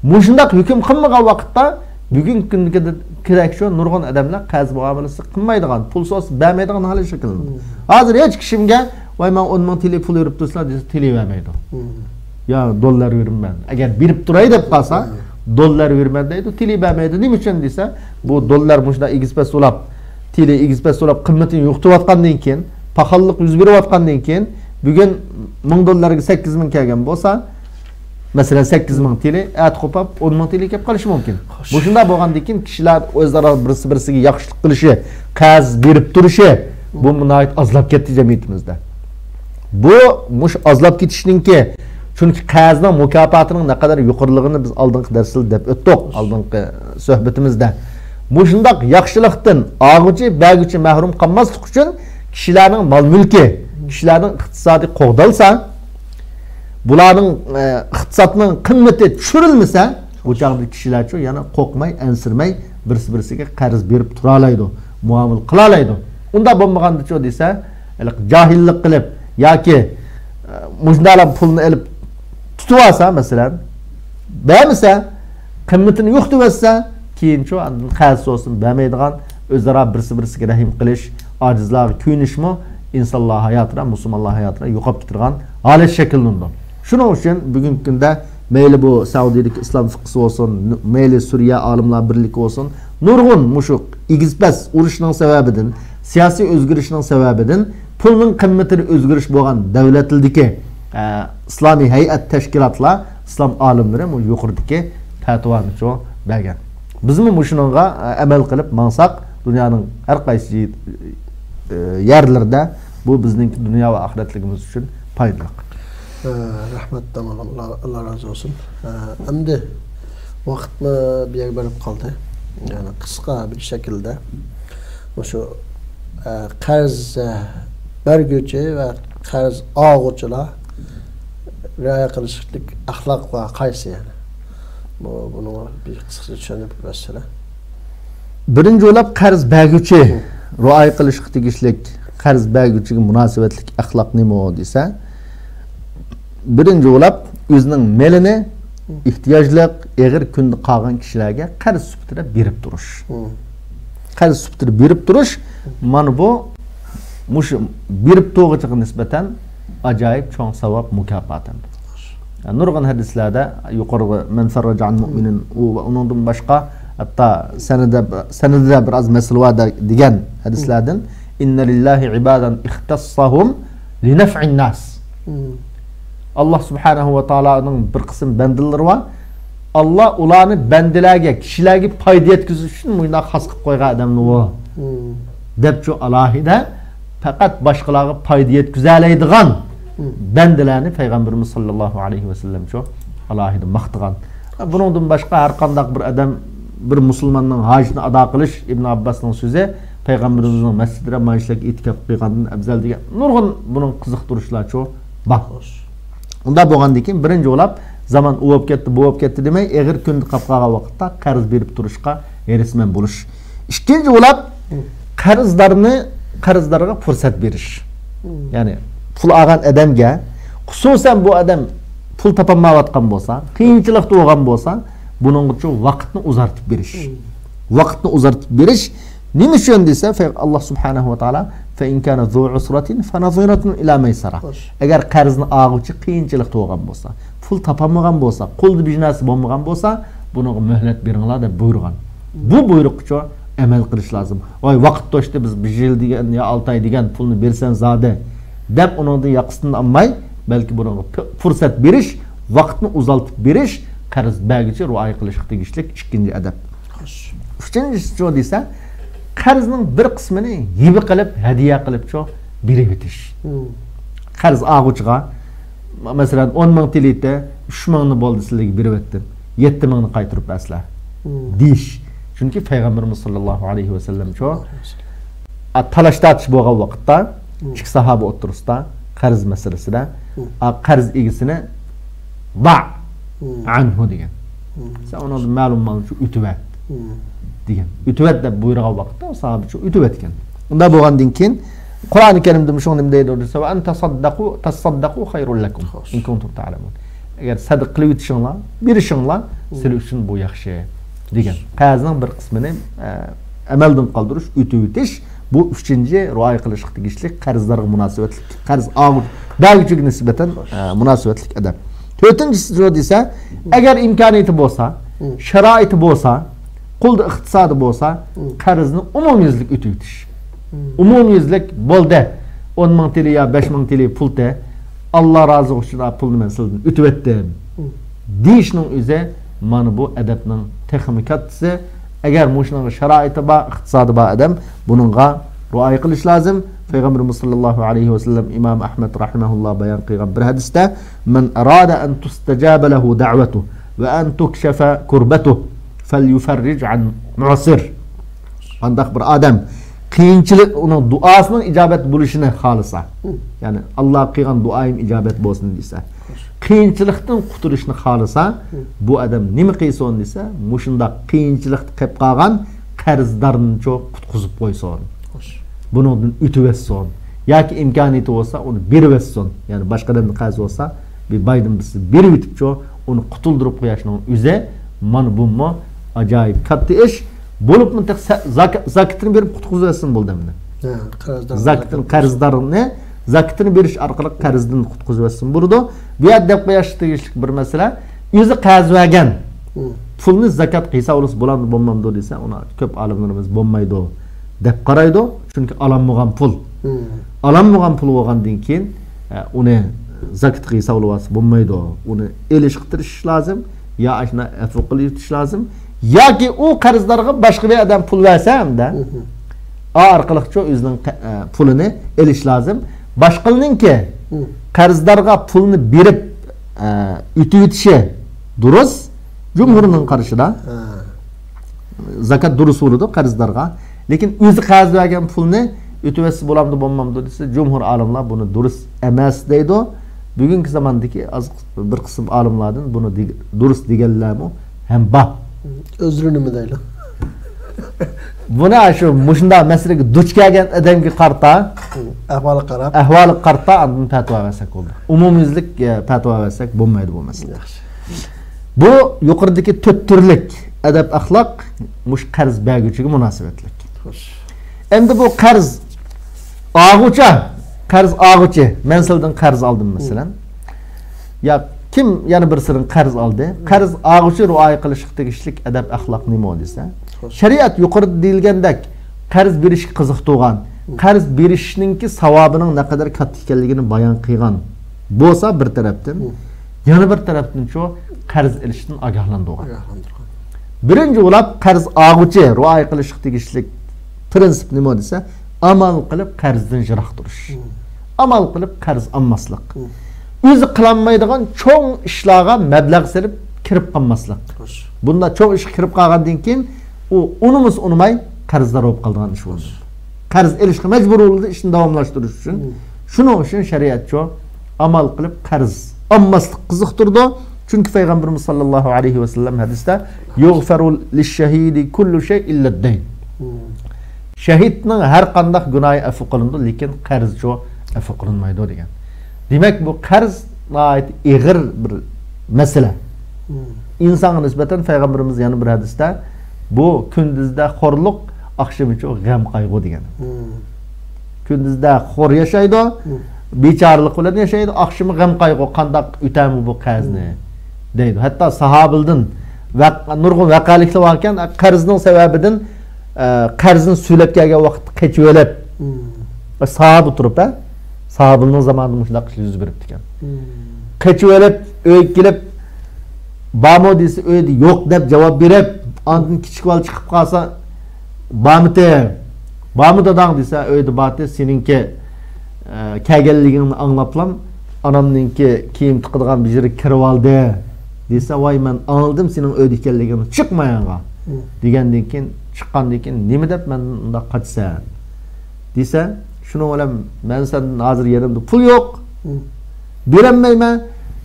مۇشۇنداق ھۆكۈم قىلمىغان ۋاقىتتا بۈگۈنكى كۈندىكىدەك شۇ نۇرغۇن ئادەملەر قەرز مۇئامىلىسى قىلمايدىغان، پۇل سورىسا بەرمەيدىغان ھالەت شەكىللىنىدۇ. ھازىر ھېچ كىشىمگە، ۋاي، ماڭا ئون مىڭ تىلى پۇل بېرىپ تۇرسىلا دېسە، تىلى بەرمەيدۇ. يا دوللار بېرىمەن. ئەگەر بېرىپ تۇراي دەپ قالسا، دوللار بېرىمەن دەيدۇ، تىلى بەرمەيدۇ. نېمە ئۈچۈن دېسە، بۇ دوللار مۇشۇنداق ئېگىز پەس بولاپ، تىلى ئېگىز پەس بولاپ، قىممىتىنى يوقىتىۋاتقاندىن كېيىن، پاخاللىق يۈز بېرىۋاتقاندىن كېيىن، بۈگۈن مىڭ دوللارغا سەككىز مىڭ كەلگەن بولسا، مەسىلەن، سەككىز مىڭ تىلى، ئەتە قوپاپ ئون مىڭ تىلى كېلىپ قېلىشى مۇمكىن. خوش. مۇشۇنداق بولغاندىن كېيىن كىشىلەر ئۆزئارا بىرسى-بىرسىگە ياخشىلىق قىلىشى، قەرز بېرىپ تۇرۇشى، بۇ ناھايىتى ئازلاپ كەتتى جەمئىيىتىمىزدە. بۇ، مۇشۇ ئازلاپ كېتىشنىڭكى، چۈنكى قەرزنىڭ مۇكاپاتىنىڭ نەقەدەر يۇقىرىلىقىنى بىز ئالدىنقى دەرسلەردە دەپ ئۆتتۇق، ئالدىنقى سۆھبىتىمىزدە. مۇشۇنداق ياخشىلىقتىن ئالغۇچى، بەرگۈچى مەھرۇم قالماسلىق ئۈچۈن كىشىلەرنىڭ مال-مۈلكى، كىشىلەرنىڭ ئىقتىسادى قوغدالسا، بۇلارنىڭ، ئە، ئىقتىسادنىڭ قىممىتى چۈشۈرۈلمىسە، بۇ چاغدا كىشىلەرچۇ يەنە قورقماي، ئەنسىرىمەي، بىرسى-بىرسىگە قەرز بېرىپ تۇرالايدۇ، مۇئامىلە قىلالايدۇ. ئۇنداق بولمىغاندىچۇ دېسە، ھېلىقى جاھىللىق قىلىپ ياكى، ئە، مۇشۇنداقلا پۇلنى ئېلىپ تۇتۇۋالسا، مەسىلەن، بەرمىسە، قىممىتىنى يوقىتىۋەتسە، كېيىنچۇ ئاندىن قەرز سورىسىمۇ بەرمەيدىغان، ئۆزئارا بىرسى-بىرسىگە رەھىم قىلىش، ئاجىزلارغا كۆيۈنۈشمۇ ئىنسانلار ھاياتىدا، مۇسۇلمانلار ھاياتىدا يوقاپ كېتىدىغان ھالەت شەكىللىنىدۇ. شۇنىڭ ئۈچۈن بۈگۈنكى كۈندە مەيلى بۇ سەئۇدىدىكى ئىسلام فىقھىسى بولسۇن، مەيلى سۈرىيە ئالىملار بىرلىكى بولسۇن، نۇرغۇن مۇشۇ ئېگىز-پەس ئۇرۇشنىڭ سەۋەبىدىن، سىياسىي ئۆزگىرىشنىڭ سەۋەبىدىن پۇلنىڭ قىممىتىدە ئۆزگىرىش بولغان دۆلەتلەردىكى، ئە، ئىسلامىي ھەيئەت، تەشكىلاتلار، ئىسلام ئالىملىرى بۇ يۇقىرىدىكى پەتىۋانىچۇ بەرگەن. بىزمۇ مۇشۇنىڭغا، ئە، ئەمەل قىلىپ ماڭساق، دۇنيانىڭ ھەر قايسى، ئە، يەرلىرىدە بۇ بىزنىڭ دۇنيا ۋە ئاخىرەتلىكىمىز ئۈچۈن پايدىلىق. ئە، رەھمەت، داموللام، ئاللا، ئاللا رازى بولسۇن. ئە، ئەمدى ۋاقىتمۇ بۇ يەرگە بېرىپ قالدى. يەنى قىسقا بىر شەكىلدە مۇشۇ، ئە، قەرز، ئە، بەرگۈچى ۋە قەرز ئالغۇچىلار رىئايە قىلىشلىق ئەخلاقلار قايسى يەنى؟ بۇ، بۇنى بىر قىسقىچە چۈشەندۈرۈپ بەرسىلە. بىرىنچى بولاپ قەرز بەرگۈچى رىئايە قىلىشقا تېگىشلىك، قەرز بەرگۈچىگە مۇناسىۋەتلىك ئەخلاق نېمە دېسە، بىرىنچى بولاپ ئۆزىنىڭ مېلىنى ئېھتىياجلىق، ئېغىر كۈندە قالغان كىشىلەرگە قەرز سۈپىتىدە بېرىپ تۇرۇش. قەرز سۈپىتىدە بېرىپ تۇرۇش، مانا بۇ، مۇشۇ بېرىپ تۇرغۇچىغا نىسبەتەن ئاجايىپ چوڭ ساۋاب، مۇكاپات ھەم. نۇرغۇن ھەدىسلەردە يۇقىرىقى مەن فەررەجە ئەن مۇئمىنىن، ئۇ ۋە ئۇنىڭدىن باشقا ھەتتا سەنىدە، سەنىدىدە بىر ئاز مەسىلە بار دە-، دېگەن ھەدىسلەردىن، «إن لله عبادا اختصهم لنفع الناس.» ئاللا سۇبھانەھۇ ۋە تائالانىڭ بىر قىسىم بەندىلىرى بار. ئاللا ئۇلارنى بەندىلەرگە، كىشىلەرگە پايدا يەتكۈزۈش ئۈچۈن مۇشۇنداق خاس قىلىپ قويغان ئادەملىرى بار. دەپ شۇ ئالاھىدە پەقەت باشقىلارغا پايدا يەتكۈزەلەيدىغان بەندىلەرنى پەيغەمبىرىمىز ساللاللاھۇ ئەلەيھى ۋەسەللەم شۇ ئالاھىدە ماختىغان. بۇنىڭدىن باشقا ھەر قانداق بىر ئادەم، بىر مۇسۇلماننىڭ ھاجىتىنى ئادا قىلىش، ئىبن ئابباسنىڭ سۆزى، پەيغەمبىرىمىزنىڭ مەسچىتىدە مانا شۇلارغا ئېتىكاپ قىلغاندىن ئەۋزەل دېگەن نۇرغۇن بۇنىڭ قىزىقتۇرۇشلار شۇ بار. ئۇنداق بولغاندىن كېيىن بىرىنچى بولاپ زامان ئۇ بولۇپ كەتتى، بۇ بولۇپ كەتتى دېمەي، ئېغىر كۈندە قاپ قالغان ۋاقىتتا قەرز بېرىپ تۇرۇشقا ھېرىسمەن بولۇش. ئىككىنچى بولاپ قەرزدارنى، قەرزدارغا پۇرسەت بېرىش. يەنى پۇل ئالغان ئادەمگە، خۇسۇسەن بۇ ئادەم پۇل تاپالمايۋاتقان بولسا، قىيىنچىلىقتا بولغان بولسا، بۇنىڭغىچۇ ۋاقىتنى ئۇزارتىپ بېرىش. ۋاقىتنى ئۇزارتىپ بېرىش. نېمە ئۈچۈن دېسە، فە-، ئاللا سۇبھانەھۇ ۋە تائالا، «فإن كان ذو عسرة فنظرة إلى ميسرة.» ئەگەر قەرزنى ئالغۇچى قىيىنچىلىقتا بولغان بولسا، پۇل تاپالمىغان بولسا، قولىدا بىر نەرسە بولمىغان بولسا، بۇنىڭغا مۆھلەت بېرىڭلار دەپ بۇيرۇغان. بۇ بۇيرۇققىچۇ ئەمەل قىلىش لازىم. ۋاي، ۋاقىت توشتى، بىز بىر يىل دېگەن يا ئالتە ئاي دېگەن پۇلنى بېرىسەن زادى، دەپ ئۇنىڭدىن ياقىسىدىن ئالماي، بەلكى بۇنىڭغا پ-، پۇرسەت بېرىش، ۋاقىتنى ئۇزالتىپ بېرىش قەرز بەرگۈچى رىئايە قىلىشقا تېگىشلىك ئىككىنچى ئەدەپ. ئۈچىنچىسىچۇ دېسە، قەرزنىڭ بىر قىسمىنى ھىبە قىلىپ، ھەدىيە قىلىپچۇ بېرىۋېتىش. قەرز ئالغۇچىغا، مەسىلەن، ئون مىڭ تىلىيتتى، ئۈچ مىڭنى بولدى سىلەرگە بېرىۋەتتىم، يەتتە مىڭنى قايتۇرۇپ بەرسىلەر، دېيىش. چۈنكى پەيغەمبىرىمىز ساللاللاھۇ ئەلەيھى ۋەسەللەمچۇ، ئا، تالاش تارتىش بولغان ۋاقىتتا، ئىككى ساھابە ئوتتۇرىسىدا قەرز مەسىلىسىدە، ئا، قەرز ئىگىسىنى «ضع عنه» دېگەن. سەن ئۇنىڭدىن مەلۇم مالنى شۇ ئۆتۈۋەت دېگەن. ئۆتۈۋەت دەپ بۇيرۇغان ۋاقىتتا ئۇ ساھابە شۇ ئۆتۈۋەتكەن. ئۇنداق بولغاندىن كېيىن قۇرئانى كەرىمدە شۇنى نېمە دەيدۇ دېسە، «وأن تصدقوا، تصدقوا خير لكم إن كنتم تعلمون.» ئەگەر سەدىقە قىلىۋېتىشىڭلار، بېرىشىڭلار سىلەر ئۈچۈن بۇ ياخشى دېگەن. قەرزنىڭ بىر قىسمىنى، ئە، ئەمەلدىن قالدۇرۇش، ئۆتۈۋېتىش، بۇ ئۈچىنچى رىئايە قىلىشقا تېگىشلىك قەرزدارغا مۇناسىۋەتلىك، قەرز ئالغۇچى، بەرگۈچىگە نىسبەتەن، ئە، مۇناسىۋەتلىك ئەدەپ. تۆتىنچىسى نېمە دېسە، ئەگەر ئىمكانىيىتى بولسا، شارائىتى بولسا، قولدا ئىقتىسادى بولسا، قەرزنى ئومۇميۈزلۈك ئۆتۈۋېتىش. ئومۇميۈزلۈك بولدى، ئون مىڭ تىلى يا بەش مىڭ تىلى پۇلتى، ئاللا رازىلىقى ئۈچۈن پۇلنى مەن سىلىدىن ئۆتۈۋەتتىم دېيىشنىڭ ئۆزى مانا بۇ ئەدەپنىڭ تېخىمۇ كاتتىسى. ئەگەر مۇشۇنىڭغا شارائىتى بار، ئىقتىسادى بار ئادەم بۇنىڭغا رىئايە قىلىش لازىم. پەيغەمبىرىمىز ساللاللاھۇ ئەلەيھى ۋەسەللەم، ئىمام ئەھمەد رەھىمەھۇللا بايان قىلغان بىر ھەدىستە، «من أراد أن تستجاب له دعوته وأن تكشف كربته فليفرج عن معسر.» قانداق بىر ئادەم قىيىنچىلىق، ئۇنىڭ دۇئاسىنىڭ ئىجابەت بولۇشىنى خالىسا، يەنى، «ئاللا، قىلغان دۇئايىم ئىجابەت بولسۇن» دېسە، قىيىنچىلىقتىن قۇتۇلۇشنى خالىسا، بۇ ئادەم نېمە قىلسۇن دېسە، مۇشۇنداق قىيىنچىلىقتا قېلىپ قالغان قەرزدارنىچۇ قۇتقۇزۇپ قويسۇن. بۇنىڭدىن ئۆتۈۋەتسۇن. ياكى ئىمكانىيىتى بولسا، ئۇنى بېرىۋەتسۇن. يەنى باشقا ئادەمدىن قەرز بولسا، بىر بايدىن بىرسى بېرىۋېتىپچۇ، ئۇنى قۇتۇلدۇرۇپ قويۇشنىڭ ئۆزى، مانا بۇمۇ ئاجايىپ كاتتا ئىش. بولۇپمۇ تېخى سە-، زاكا-، زاكىتىنى بېرىپ قۇتقۇزۇۋەتسۇن بولدى ئەمدى. ھە، قەرزدارنى زاكىتىنى، قەرزدارنى زاكىتىنى بېرىش ئارقىلىق قەرزدىن قۇتقۇزۇۋەتسۇن بولىدۇ. بۇ يەردە دەپ قويۇشقا تېگىشلىك بىر مەسىلە، ئۆزى قەرز بەرگەن پۇلنى زاكاتقا ھېسابلىسا بولامدۇ، بولمامدۇ دېسە، ئۇنى كۆپ ئالىملىرىمىز بولمايدۇ دەپ قارايدۇ. چۈنكى ئالالمىغان پۇل. ئالالمىغان پۇل بولغاندىن كېيىن، ئە، ئۇنى زاكاتقا ھېسابلىۋالسا بولمايدۇ. ئۇنى ئېلىشقا تىرىشىش لازىم. يا ئاشۇنداق ئەپۇ قىلىۋېتىش لازىم. ياكى ئۇ قەرزدارغا باشقا بىر ئادەم پۇل بەرسە ئەمدى، ئا ئارقىلىقچۇ ئۆزىنىڭ قە-، ئە، پۇلىنى ئېلىش لازىم. باشقىلىنىڭكى قەرزدارغا پۇلنى بېرىپ، ئە، ئۆتۈۋېتىشى دۇرۇس، جۇمھۇرنىڭ قارىشىدا. زاكات دۇرۇس بولىدۇ قەرزدارغا. لېكىن ئۆزى قەرز بەرگەن پۇلنى ئۆتۈۋەتسە بولامدۇ، بولمامدۇ دېسە، جۇمھۇر ئالىملار بۇنى دۇرۇس ئەمەس دەيدۇ. بۈگۈنكى زاماندىكى ئاز بىر قىسىم ئالىملاردىن بۇنى دېگ-، دۇرۇس دېگەنلەرمۇ ھەم بار. ئۆزلىرى نېمە دەيدۇ؟ بۇنى شۇ مۇشۇنداق مەسىلىگە دۇچ كەلگەن ئادەمگە قارىتا، ئەھۋالىغا قاراپ. ئەھۋالىغا قارىتا ئاندىن پەتىۋا بەرسەك بولىدۇ. ئومۇميۈزلۈك، ئە، پەتىۋا بەرسەك بولمايدۇ بۇ مەسىلىدە. ياخشى. بۇ يۇقىرىدىكى تۆت تۈرلۈك ئەدەپ ئەخلاق مۇشۇ قەرز بەرگۈچىگە مۇناسىۋەتلىك. خوش. ئەمدى بۇ قەرز ئالغۇچى، قەرز ئالغۇچى، مەن سىلىدىن قەرز ئالدىم مەسىلەن. يا كىم يەنە بىرسىدىن قەرز ئالدى؟ قەرز ئالغۇچى رىئايە قىلىشقا تېگىشلىك ئەدەپ ئەخلاق نېمە دېسە، شەرىئەت يۇقىرىدا دېيىلگەندەك قەرز بېرىشكە قىزىقتۇرغان، قەرز بېرىشنىڭكى ساۋابىنىڭ نەقەدەر كاتتا ئىكەنلىكىنى بايان قىلغان بولسا بىر تەرەپتىن، يەنە بىر تەرەپتىنچۇ قەرز ئېلىشتىن ئاگاھلاندۇرغان. بىرىنچى بولۇپ قەرز ئالغۇچى رىئايە قىلىشقا تېگىشلىك پىرىنسىپ نېمە دېسە، ئامال قىلىپ قەرزدىن يىراق تۇرۇش. ئامال قىلىپ قەرز ئالماسلىق. ئۆزى قىلالمايدىغان چوڭ ئىشلارغا مەبلەغ سېلىپ كىرىپ قالماسلىق. بۇنداق چوڭ ئىشقا كىرىپ قالغاندىن كېيىن ئۇ ئۇنىمىسا ئۇنىماي قەرزدار بولۇپ قالىدىغان ئىش بولىدۇ. قەرز ئېلىشقا مەجبۇر بولىدۇ ئىشنى داۋاملاشتۇرۇش ئۈچۈن. شۇنىڭ ئۈچۈن شەرىئەتچۇ ئامال قىلىپ قەرز ئالماسلىق قىزىقتۇرىدۇ. چۈنكى پەيغەمبىرىمىز ساللاللاھۇ ئەلەيھى ۋەسەللەم ھەدىستە يۇغفەرۇ لىششەھىدى كۇللۇ شەي ئىللەددەين. شەھىدنىڭ ھەر قانداق گۇناھى ئەپۇ قىلىنىدۇ، لېكىن قەرزچۇ ئەپۇ قىلىنمايدۇ دېگەن. دېمەك، بۇ قەرز ناھايىتى ئېغىر بىر مەسىلە. ئىنسانغا نىسبەتەن پەيغەمبىرىمىز يەنە بىر ھەدىستە بۇ كۈندۈزدە خورلۇق، ئاخشىمىچۇ غەم قايغۇ دېگەن. كۈندۈزدە خور ياشايدۇ، بىچارىلىق بىلەن ياشايدۇ، ئاخشىمى غەم قايغۇ، قانداق ئۆتەمۇ بۇ قەرزنى دەيدۇ. ھەتتا ساھابىلدىن ۋەق-، نۇرغۇن ۋەقەلىكلەر باركەن، قەرزنىڭ سەۋەبىدىن، ئە، قەرزنى سۈيلەپ كەلگەن ۋاقىتتا قېچىۋېلىپ، ساھابە تۇرۇپ، ھە؟ ساھابىلنىڭ زامانىدا مۇشۇنداق ئىشلار يۈز بېرىپتىكەن. قېچىۋېلىپ، ئۆيگە كېلىپ، بارمۇ دېسە، ئۆيدە يوق دەپ جاۋاب بېرىپ، ئاندىن كىچىك بالا چىقىپ قالسا، بارمىتى؟ بارمۇ داداڭ دېسە، ئۆيدە بارتى، سېنىڭكى، ئە، كەلگەنلىكىڭنى ئاڭلاپلام، ئانامنىڭكى كىيىم تىقىدىغان بىر يېرىگە كىرىۋالدى دېسە، ۋاي، مەن ئاڭلىدىم سېنىڭ ئۆيدە ئىكەنلىكىڭنى، چىق مايانغا دېگەندىن كېيىن، چىققاندىن كېيىن، نېمە دەپ مەندىن ئۇنداق قاچىسەن دېسە، شۇنىڭ بىلەن مەن سەندىن ھازىر يېنىمدا پۇل يوق، بېرەلمەيمەن.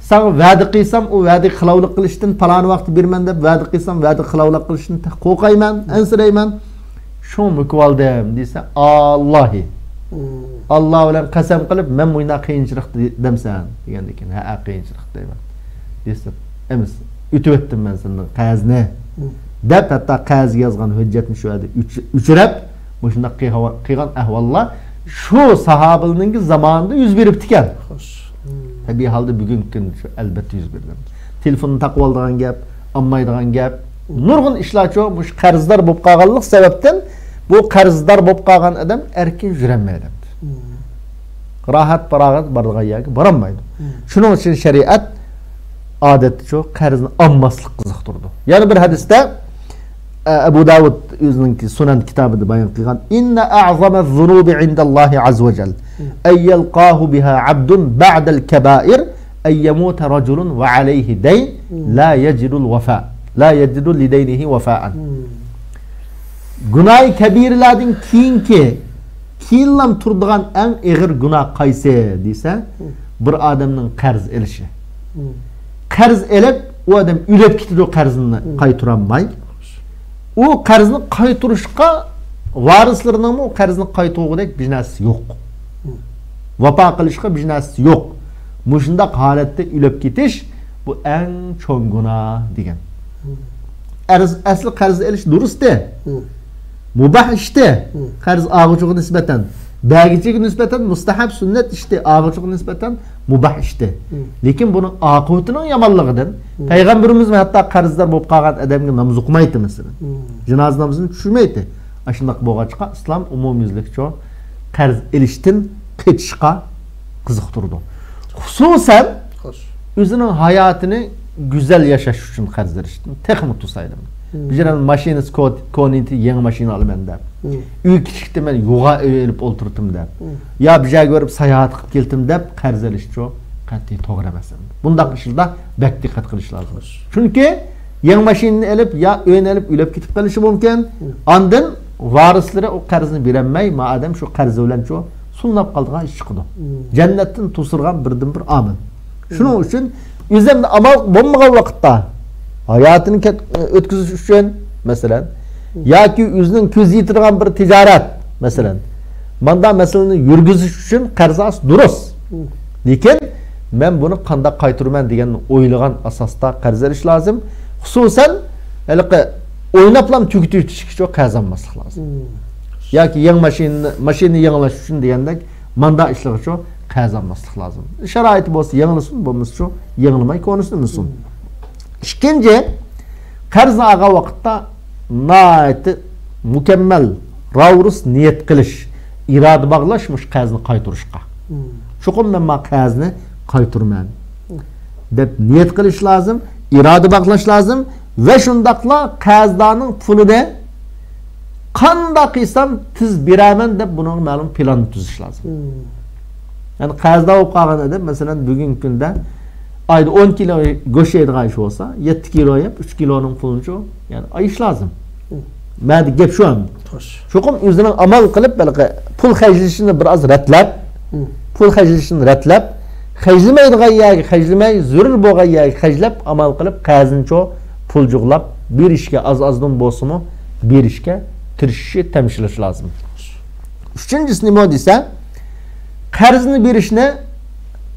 ساڭا ۋەدە قىلسام، ئۇ ۋەدىگە خىلاپلىق قىلىشتىن، پالان ۋاقىتتا بېرىمەن دەپ ۋەدە قىلسام، ۋەدىگە خىلاپلىق قىلىشتىن قورقايمەن، ئەنسىرەيمەن. شۇڭا مۇكىۋالدىم دېسە، ئاللاھى، ئاللا بىلەن قەسەم قىلىپ، مەن مۇشۇنداق قىيىنچىلىقتا دەمسەن دېگەندىن كېيىن، ھەئە، قىيىنچىلىقتا دەيمەن دېسە، ئەمىس، ئۆتۈۋەتتىم مەن سەندىن قەرزنى دەپ، ھەتتا قەرزگە يازغان ھۆججەتنى شۇ يەردە ئۆچ-، ئۆچۈرۈپ، مۇشۇنداق قىلغان ئەھۋاللار شۇ ساھابىلىرنىڭكى زامانىدا يۈز بېرىپتىكەن. تەبىئىي ھالدا بۈگۈنكى كۈندە شۇ ئەلۋەتتە يۈز بېرىدۇ. تېلېفوننى تاقىۋالىدىغان گەپ، ئالمايدىغان گەپ. نۇرغۇن ئىشلارچۇ مۇشۇ قەرزدار بولۇپ قالغانلىق سەۋەبتىن بۇ قەرزدار بولۇپ قالغان ئادەم ئەركىن يۈرەلمەيدۇ. راھەت پاراغەت بارىدىغان يەرگە بارالمايدۇ. شۇنىڭ ئۈچۈن شەرىئەت ئادەتتىچۇ قەرزنى ئالماسلىق قىزىقتۇرىدۇ. يەنە بىر ھەدىستە، ئە، ئەبۇ داۋۇد ئۆزىنىڭكى سۇنەن كىتابىدا بايان قىلغان، إن أعظم الذنوب عند الله عز وجل أن يلقاه بها عبد بعد الكبائر أن يموت رجل وعليه دين لا يجد الوفاء، لا يجد لدينه وفاء. گۇناھى كەبىرىلەردىن كېيىنكى، كېيىنلام تۇرىدىغان ئەڭ ئېغىر گۇناھ قايسى دېسە، بىر ئادەمنىڭ قەرز ئېلىشى. قەرز ئېلىپ، ئۇ ئادەم ئۆلۈپ كېتىدۇ، قەرزىنى قايتۇرالماي. ئۇ قەرزنى قايتۇرۇشقا، ۋارىسلىرىنىڭمۇ ئۇ قەرزنى قايتۇرغۇدەك بىر نەرسىسى يوق. ۋاپا قىلىشقا بىر نەرسىسى يوق. مۇشۇنداق ھالەتتە ئۆلۈپ كېتىش، بۇ ئەڭ چوڭ گۇناھ دېگەن. ئەرز-، ئەسلى قەرز ئېلىش دۇرۇستى. مۇباھ ئىشتى. قەرز ئالغۇچىغا نىسبەتەن، بەرگۈچىگە نىسبەتەن مۇستەھەب سۈننەت ئىشتى، ئالغۇچىغا نىسبەتەن مۇباھ ئىشتى. لېكىن بۇنىڭ ئاقىۋىتىنىڭ يامانلىقىدىن پەيغەمبىرىمىزمۇ ھەتتا قەرزدار بولۇپ قالغان ئادەمگە ناماز ئوقۇمايتتى، مەسىلەن. جىنازا نامىزىنى چۈشۈرمەيتتى. ئاشۇنداق بولغاچقا، ئىسلام ئومۇميۈزلۈكچە قەرز ئېلىشتىن قېچىشقا قىزىقتۇرىدۇ. خۇسۇسەن، ئۆزىنىڭ ھاياتىنى گۈزەل ياشاش ئۈچۈن قەرز ئېلىشتىن تېخىمۇ توسايدۇ. بىر ماشىنىسى كو-، كونىتى يېڭى ماشىنا ئالىمەن دەپ، ئۆي كىچىكتە مەن يوغان ئۆي ئېلىپ ئولتۇرتتۇم دەپ، يا بىر جايغا بېرىپ ساياھەت قىلىپ كەلتىم دەپ قەرز ئېلىشچۇ قەتئىي توغرا ئەمەس. بۇنداق ئىشلاردا بەك دىققەت قىلىش لازىم. چۈنكى يېڭى ماشىنىنى ئېلىپ، يا ئۆينى ئېلىپ ئۆلۈپ كېتىپ قېلىشى مۇمكىن. ئاندىن ۋارىسلىرى ئۇ قەرزنى بېرەلمەي، ما ئادەم شۇ قەرز بىلەن شۇ سۇنلاپ قالىدىغان ئىش چىقىدۇ. جەننەتتىن توسىدىغان بىردىنبىر ئامىل. شۇنىڭ ئۈچۈن ئۆزۈمدە ئامال بولمىغان ۋاقىتتا، ھاياتىنى كەت-، ئۆتكۈزۈش ئۈچۈن، مەسىلەن، ياكى ئۆزىنىڭ كۆزى يېتىدىغان بىر تىجارەت، مەسىلەن، ماندا مەسىلىنى يۈرگۈزۈش ئۈچۈن قەرز ئالسا دۇرۇس. لېكىن مەن بۇنى قانداق قايتۇرىمەن دېگەننى ئويلىغان ئاساستا قەرز ئېلىش لازىم. خۇسۇسەن، ھېلىقى ئويناپلا تۈگىتىۋېتىشكىچۇ قەرز ئالماسلىق لازىم. ياكى يېڭى ماشىنىنى، ماشىنىنى يېڭىلاش ئۈچۈن دېگەندەك، ماندا ئىشلىغىچۇ قەرز ئالماسلىق لازىم. شارائىتى بولسا يېڭىلىسۇن، بولمىسىچۇ يېڭىلىماي كونىسىنى ئۈنسۇن. ئىككىنچى، قەرزنى ئالغان ۋاقىتتا ناھايىتى مۇكەممەل، راۋۇرۇس نىيەت قىلىش، ئىرادە باغلاش مۇشۇ قەرزنى قايتۇرۇشقا. چوقۇم مەن ما قەرزنى قايتۇرىمەن دەپ نىيەت قىلىش لازىم، ئىرادە باغلاش لازىم ۋە شۇنداقلا قەرزدارنىڭ پۇلىنى قانداق قىلسام تېز بېرەرمەن دەپ بۇنىڭغا مەلۇم پىلاننى تۈزۈش لازىم. يەنى قەرزدار بولۇپ قالغان ئادەم، مەسىلەن، بۈگۈنكى كۈندە ئايدا ئون كىلو گۆش يەيدىغان ئىش بولسا، يەتتە كىلو يەپ، ئۈچ كىلونىڭ پۇلىنىچۇ، يەنى ئايىش لازىم. مەدە گەپ شۇ ئەمدى. چوقۇم ئۆزىنىڭ ئامال قىلىپ، ھېلىقى پۇل خەجلىشىنى بىر ئاز رەتلەپ، پۇل خەجلىشىنى رەتلەپ، خەجلىمەيدىغان يەرگە خەجلىمەي، زۆرۈر بولغان يەرگە خەجلەپ، ئامال قىلىپ، قەرزىنىچۇ پۇل جۇغلاپ، بېرىشكە ئاز-ئازدىن بولسىمۇ، بېرىشكە تىرىشىشى، تەمشىلىشى لازىم. ئۈچىنچىسى نېمە دېسە، قەرزنى بېرىشنى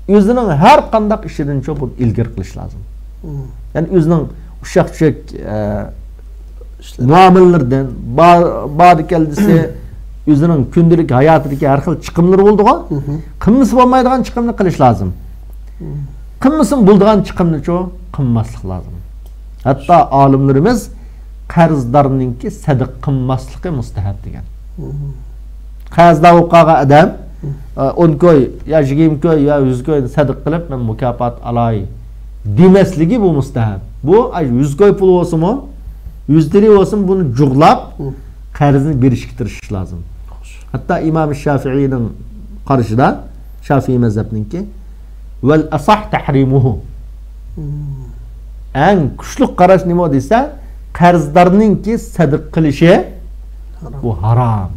ئۆزىنىڭ ھەر قانداق ئىشىدىنچۇ بۇ ئىلگىرى قىلىش لازىم. يەنى ئۆزىنىڭ ئۇششاق-چۈشەك، ئە، مۇئامىلىلىرىدىن، بار-، باردى-كەلدىسى، ئۆزىنىڭ كۈندىلىك ھاياتىدىكى ھەر خىل چىقىملىرى بولىدىغۇ، قىلمىسا بولمايدىغان چىقىمنى قىلىش لازىم. قىلمىسىمۇ بولىدىغان چىقىمنىچۇ قىلماسلىق لازىم. ھەتتا ئالىملىرىمىز قەرزدارنىڭكى سەدىقە قىلماسلىقى مۇستەھەب دېگەن. قەرزدار بولۇپ قالغان ئادەم، ئە، ئون كوي يا يىگىرمە كوي يا يۈز كوينى سەدىقە قىلىپ، مەن مۇكاپات ئالاي دېمەسلىكى بۇ مۇستەھەب. بۇ، ئاي، يۈز كوي پۇل بولسىمۇ، يۈز تىلى بولسىمۇ، بۇنى جۇغلاپ، قەرزنى بېرىشكە تىرىشىش لازىم. ھەتتا ئىمام شافىئىنىڭ قارىشىدا، شافىئىي مەزھەپنىڭكى، ۋەل ئەساھ تەھرىمۇھۇ. ئەڭ كۈچلۈك قاراش نېمە دېسە، قەرزدارنىڭكى سەدىقە قىلىشى بۇ ھارام.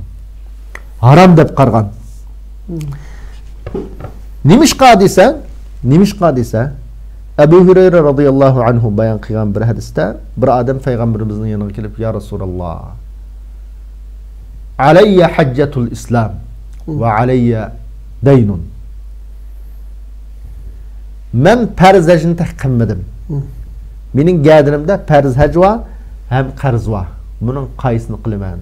ھارام دەپ قارىغان. نېمىشقا دېسە، نېمىشقا دېسە، ئەبۇ ھۇرەيرە رازىياللاھۇ ئەنھۇ بايان قىلغان بىر ھەدىستە بىر ئادەم پەيغەمبىرىمىزنىڭ يېنىغا كېلىپ، يا رەسۇلاللا، ئەلەييە ھەججەتۇل ئىسلام ۋە ئەلەييە دەينۇن. مەن پەرز ھەجنى تېخى قىلمىدىم. مېنىڭ گەدىنىمدە پەرز ھەج بار ھەم قەرز بار. بۇنىڭ قايسىنى قىلىمەن؟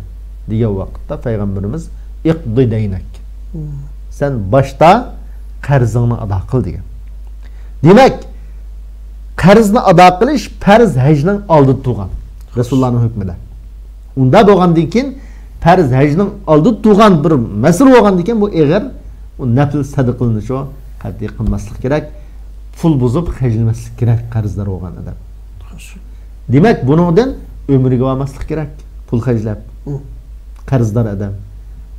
دېگەن ۋاقىتتا پەيغەمبىرىمىز، ئىقدى دەينەك. سەن باشتا قەرزىڭنى ئادا قىل دېگەن. دېمەك، قەرزنى ئادا قىلىش پەرز ھەجنىڭ ئالدىدا تۇرغان. رەسۇلۇللانىڭ ھۆكمىدە. ئۇنداق بولغاندىن كېيىن پەرز ھەجنىڭ ئالدىدا تۇرغان بىر مەسىلە بولغاندىن كېيىن بۇ ئېغىر، ئۇ نەپلى سەدىقىلىنىشى قەتئىي قىلماسلىق كېرەك. پۇل بۇزۇپ خەجلىمەسلىك كېرەك قەرزدار بولغان ئادەم. دېمەك، بۇنىڭدىن ئۆمرىگە بارماسلىق كېرەك، پۇل خەجلەپ. قەرزدار ئادەم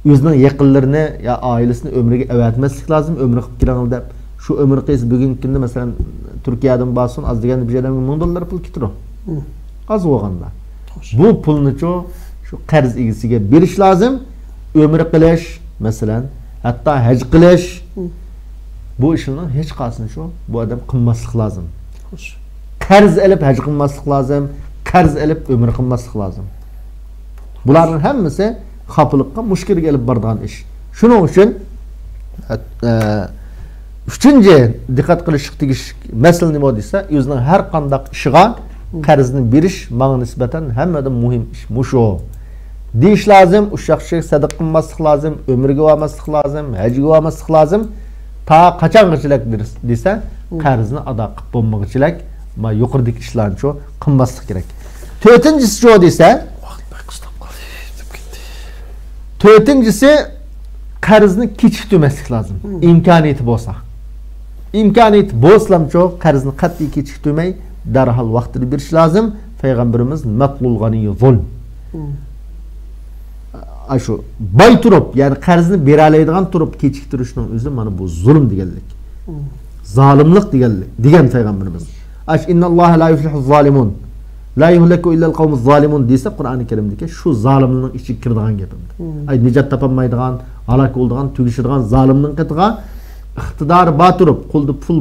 ئۆزىنىڭ يېقىنلىرىنى يا ئائىلىسىنى ئۆمرىگە ئەۋەتمەسلىك لازىم، ئۆمرە قىلىپ كېلىڭلار دەپ. شۇ ئۆمرە قىلسا بۈگۈنكى كۈندە، مەسىلەن، تۈركىيەدىن بارسۇن، ئاز دېگەندە بىر ئادەمگە مىڭ دوللار پۇل كېتىدۇ. ئاز بولغاندا. بۇ پۇلنىچۇ شۇ قەرز ئىگىسىگە بېرىش لازىم. ئۆمرە قىلىش، مەسىلەن، ھەتتا ھەج قىلىش. بۇ ئىشلارنىڭ ھېچقايسىنى شۇ بۇ ئادەم قىلماسلىق لازىم. قەرز ئېلىپ ھەج قىلماسلىق لازىم، قەرز ئېلىپ ئۆمرە قىلماسلىق لازىم. بۇلارنىڭ ھەممىسى خاپىلىققا، مۇشكىلگە ئېلىپ بارىدىغان ئىش. شۇنىڭ ئۈچۈن، ئە، ئۈچىنچى دىققەت قىلىشقا تېگىشلىك مەسىلە نېمە دېسە، ئۆزىنىڭ ھەر قانداق ئىشىغا قەرزنى بېرىش ماڭا نىسبەتەن ھەممىدىن مۇھىم ئىش مۇشۇ دېيىش لازىم. ئۇششاق-چۈششەك سەدىقە قىلماسلىق لازىم، ئۆمرىگە بارماسلىق لازىم، ھەجگە بارماسلىق لازىم. تا قاچانغىچىلىك دېسە، قەرزنى ئادا قىلىپ بولمىغۇچىلىك، ما يۇقىرىدىكى ئىشلارنىچۇ قىلماسلىق كېرەك. تۆتىنچىسىچۇ دېسە، ۋاقىت بەك قىستاپ قالدى، دەپ كەتتى. تۆتىنچىسى، قەرزنى كېچىكتۈرمەسلىك لازىم. ئىمكانىيىتى بولسا. ئىمكانىيىتى بولسىلامچۇ، قەرزنى قەتئىي كېچىكتۈرمەي، دەرھال ۋاقتىدا بېرىش لازىم. پەيغەمبىرىمىز، مەقلۇل غەنىييۇ زۇلم. ئاشۇ باي تۇرۇپ، يەنى قەرزنى بېرەلەيدىغان تۇرۇپ كېچىكتۈرۈشنىڭ ئۆزى مانا بۇ زۇلۇم دېگەنلىك. زالىملىق دېگەنلىك، دېگەن پەيغەمبىرىمىز. ئاشۇ، ئىنناللاھە لا يۇفلىھۇز زالىمۇن. لا يۇھلىكۇ ئىللەل قەۋمۇز زالىمۇن دېسە، قۇرئانى كەرىمدىكى شۇ زالىملارنىڭ ئىچىگە كىرىدىغان گەپ ئەمدى. ئاي، نىجات تاپالمايدىغان، ھالاك بولىدىغان، تۈگىشىدىغان زالىمنىڭ قېتىغا ئىقتىدارى بار تۇرۇپ، قولىدا پۇل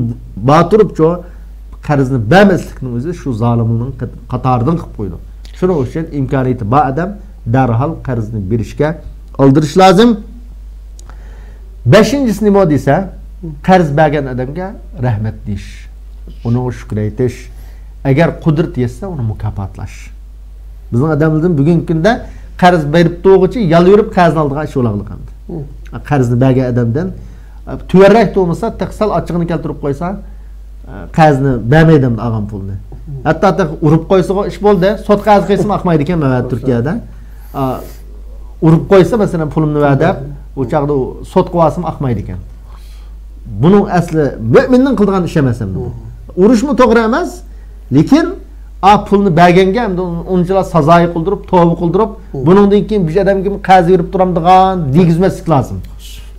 بار تۇرۇپچۇ، قەرزنى بەرمەسلىكنىڭ ئۆزى شۇ زالىمنىڭ قېت-، قاتارىدىن قىلىپ قويىدۇ. شۇنىڭ ئۈچۈن ئىمكانىيىتى بار ئادەم دەرھال قەرزنى بېرىشكە ئالدىرىش لازىم. بەشىنچىسى نېمە دېسە، قەرز بەرگەن ئادەمگە رەھمەت دېيىش، ئۇنىڭغا شۈكۈر ئېيتىش، ئەگەر قۇدرىتى يەتسە، ئۇنى مۇكاپاتلاش. بىزنىڭ ئادەملەردىن بۈگۈنكى كۈندە قەرز بېرىپ تۇرغۇچە يالۋۇرۇپ قەرزنى ئالىدىغان ئىش بولاقلىق ئەمدى. قەرزنى بەرگەن ئادەمدىن تۆۋەنرەك تۇرمىسا، تېخى سەل ئاچچىقىنى كەلتۈرۈپ قويسا، قەرزنى بەرمەيدۇ ئەمدى ئالغان پۇلنى. ھەتتا تېخى ئۇرۇپ قويسىغۇ ئىش بولدى، سوتقا ئەرز قىلسىمۇ ئاقمايدىكەن مەۋەت تۈركىيەدە. ئۇرۇپ قويسا، مەسىلەن، پۇلۇمنى بەر دەپ، ئۇ چاغدا ئۇ سوتقا بارسىمۇ ئاقمايدىكەن. بۇنىڭ ئەسلى مۆمىننىڭ قىلىدىغان ئىشى ئەمەس ئەمدى بۇ. ئۇرۇشمۇ توغرا ئەمەس، لېكىن ئا پۇلنى بەرگەنگە ئەمدى ئۇنچىلا سازايى قىلدۇرۇپ، توۋا قىلدۇرۇپ، بۇنىڭدىن كېيىن بىر ئادەمگە قەرز بېرىپ تۇرامدىغان دېگۈزمەسلىك لازىم.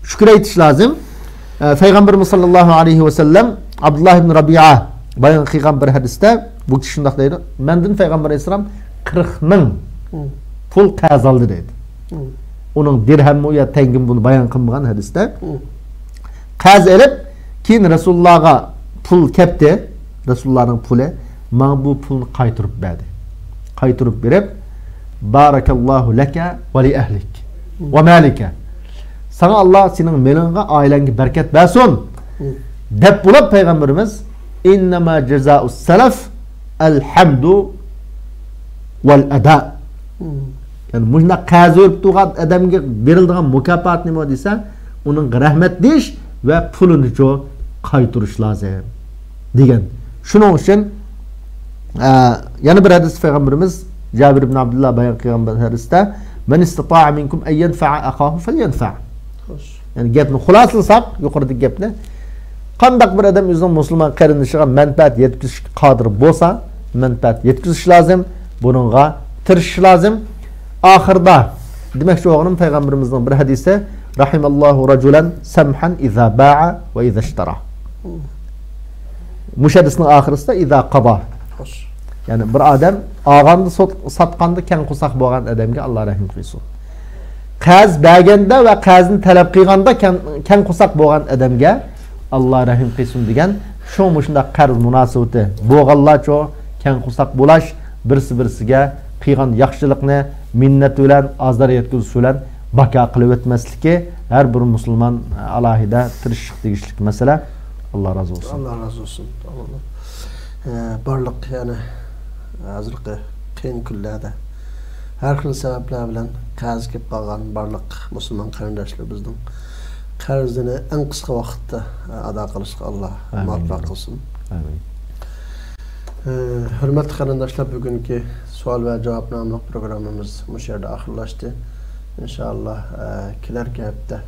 شۈكۈر ئېيتىش لازىم. ئە، پەيغەمبىرىمىز ساللاللاھۇ ئەلەيھى ۋەسەللەم ئابدۇللا ئىبن رەبىئە بايان قىلغان بىر ھەدىستە بۇ كىشى شۇنداق دەيدۇ، مەندىن پەيغەمبەر ئەلەيھىسسالام قىرىق مىڭ پۇل قەرز ئالدى دەيدۇ. ئۇنىڭ دىرھەممۇ يا تەڭگىمۇ بۇنى بايان قىلمىغان ھەدىستە. قەرز ئېلىپ، كېيىن رەسۇلۇللاغا پۇل كەپتى، رەسۇلۇللانىڭ پۇلى، ماڭا بۇ پۇلنى قايتۇرۇپ بەردى. قايتۇرۇپ بېرىپ، بارەكەللاھۇ لەكە ۋە لىئەھلىك ۋە مالىكە. ساڭا ئاللا سېنىڭ مېلىڭغا، ئائىلەڭگە بەرىكەت بەرسۇن، دەپ بولۇپ پەيغەمبىرىمىز، ئىننەما جازائۇس سەلەف ئەل ھەمدۇ ۋەل ئەدا. يەنى مۇشۇنداق قەرز بېرىپ تۇرغان ئادەمگە بېرىلىدىغان مۇكاپات نېمە دېسە، ئۇنىڭغا رەھمەت دېيىش ۋە پۇلىنىچۇ قايتۇرۇش لازىم دېگەن. شۇنىڭ ئۈچۈن، ئە، يەنە بىر ھەدىس پەيغەمبىرىمىز جابىر ئىبن ئابدۇللا بايان قىلغان بىر ھەدىستە، مەن ئىستەتاءە مىنكۇم ئەن يەنفەئە ئەخاھۇ فەليەنفەئ. يەنى گەپنى خۇلاسىلىساق، يۇقىرىدىكى گەپنى، قانداق بىر ئادەم ئۆزىنىڭ مۇسۇلمان قېرىندىشىغا مەنپەئەت يەتكۈزۈشكە قادىر بولسا، مەنپەئەت يەتكۈزۈش لازىم، بۇنىڭغا تىرىشىش لازىم. ئاخىرىدا دېمەكچى بولغىنىم پەيغەمبىرىمىزنىڭ بىر ھەدىسى، رەھىمەللاھۇ رەجۇلەن سەمھەن ئىزا باءە ۋە ئىزا ئىشتەرا. مۇشۇ ھەدىسنىڭ ئاخىرىسىدا ئىزا قادا. يەنى بىر ئادەم ئالغاندا سوت-، ساتقاندا كەڭ قورساق بولغان ئادەمگە ئاللا رەھىم قىلسۇن. قەرز بەرگەندە ۋە قەرزنى تەلەپ قىلغاندا كەڭ، كەڭ قورساق بولغان ئادەمگە ئاللا رەھىم قىلسۇن دېگەن. شۇ مۇشۇنداق قەرز مۇناسىۋىتى بولغانلارچۇ كەڭ قورساق بولاش، بىرسى بىرسىگە قىلغان ياخشىلىقنى مىننەت بىلەن، ئازار يەتكۈزۈش بىلەن باكا قىلىۋەتمەسلىكى ھەر بىر مۇسۇلمان ئالاھىدە تىرىشىشقا تېگىشلىك مەسىلە. ئاللا رازى بولسۇن. ئاللا رازى بولسۇن. ئە، بارلىق، يەنى ھازىرقى قىيىن كۈنلەردە ھەر خىل سەۋەبلەر بىلەن قەرز كېلىپ قالغان بارلىق مۇسۇلمان قېرىنداشلىرىمىزنىڭ قەرزىنى ئەڭ قىسقا ۋاقىتتا، ئە، ئادا قىلىشقا ئاللا مۇۋەپپەق قىلسۇن. ئامىن. ئە، ھۆرمەتلىك قېرىنداشلار، بۈگۈنكى سوئال ۋە جاۋاب ناملىق پروگراممىمىز مۇشۇ يەردە ئاخىرلاشتى. ئىنشائاللا، ئە، كېلەركى ھەپتە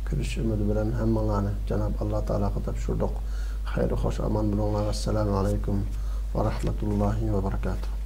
كۆرۈشۈش ئۈمىدى بىلەن ھەممىڭلارنى جاناب ئاللا تائالاغا تاپشۇردۇق. خەير خوش ئامان بولۇڭلار. ۋەسسالامۇ ئەلەيكۇم ۋە رەھمەتۇللاھى ۋە بەرىكاتۇھ.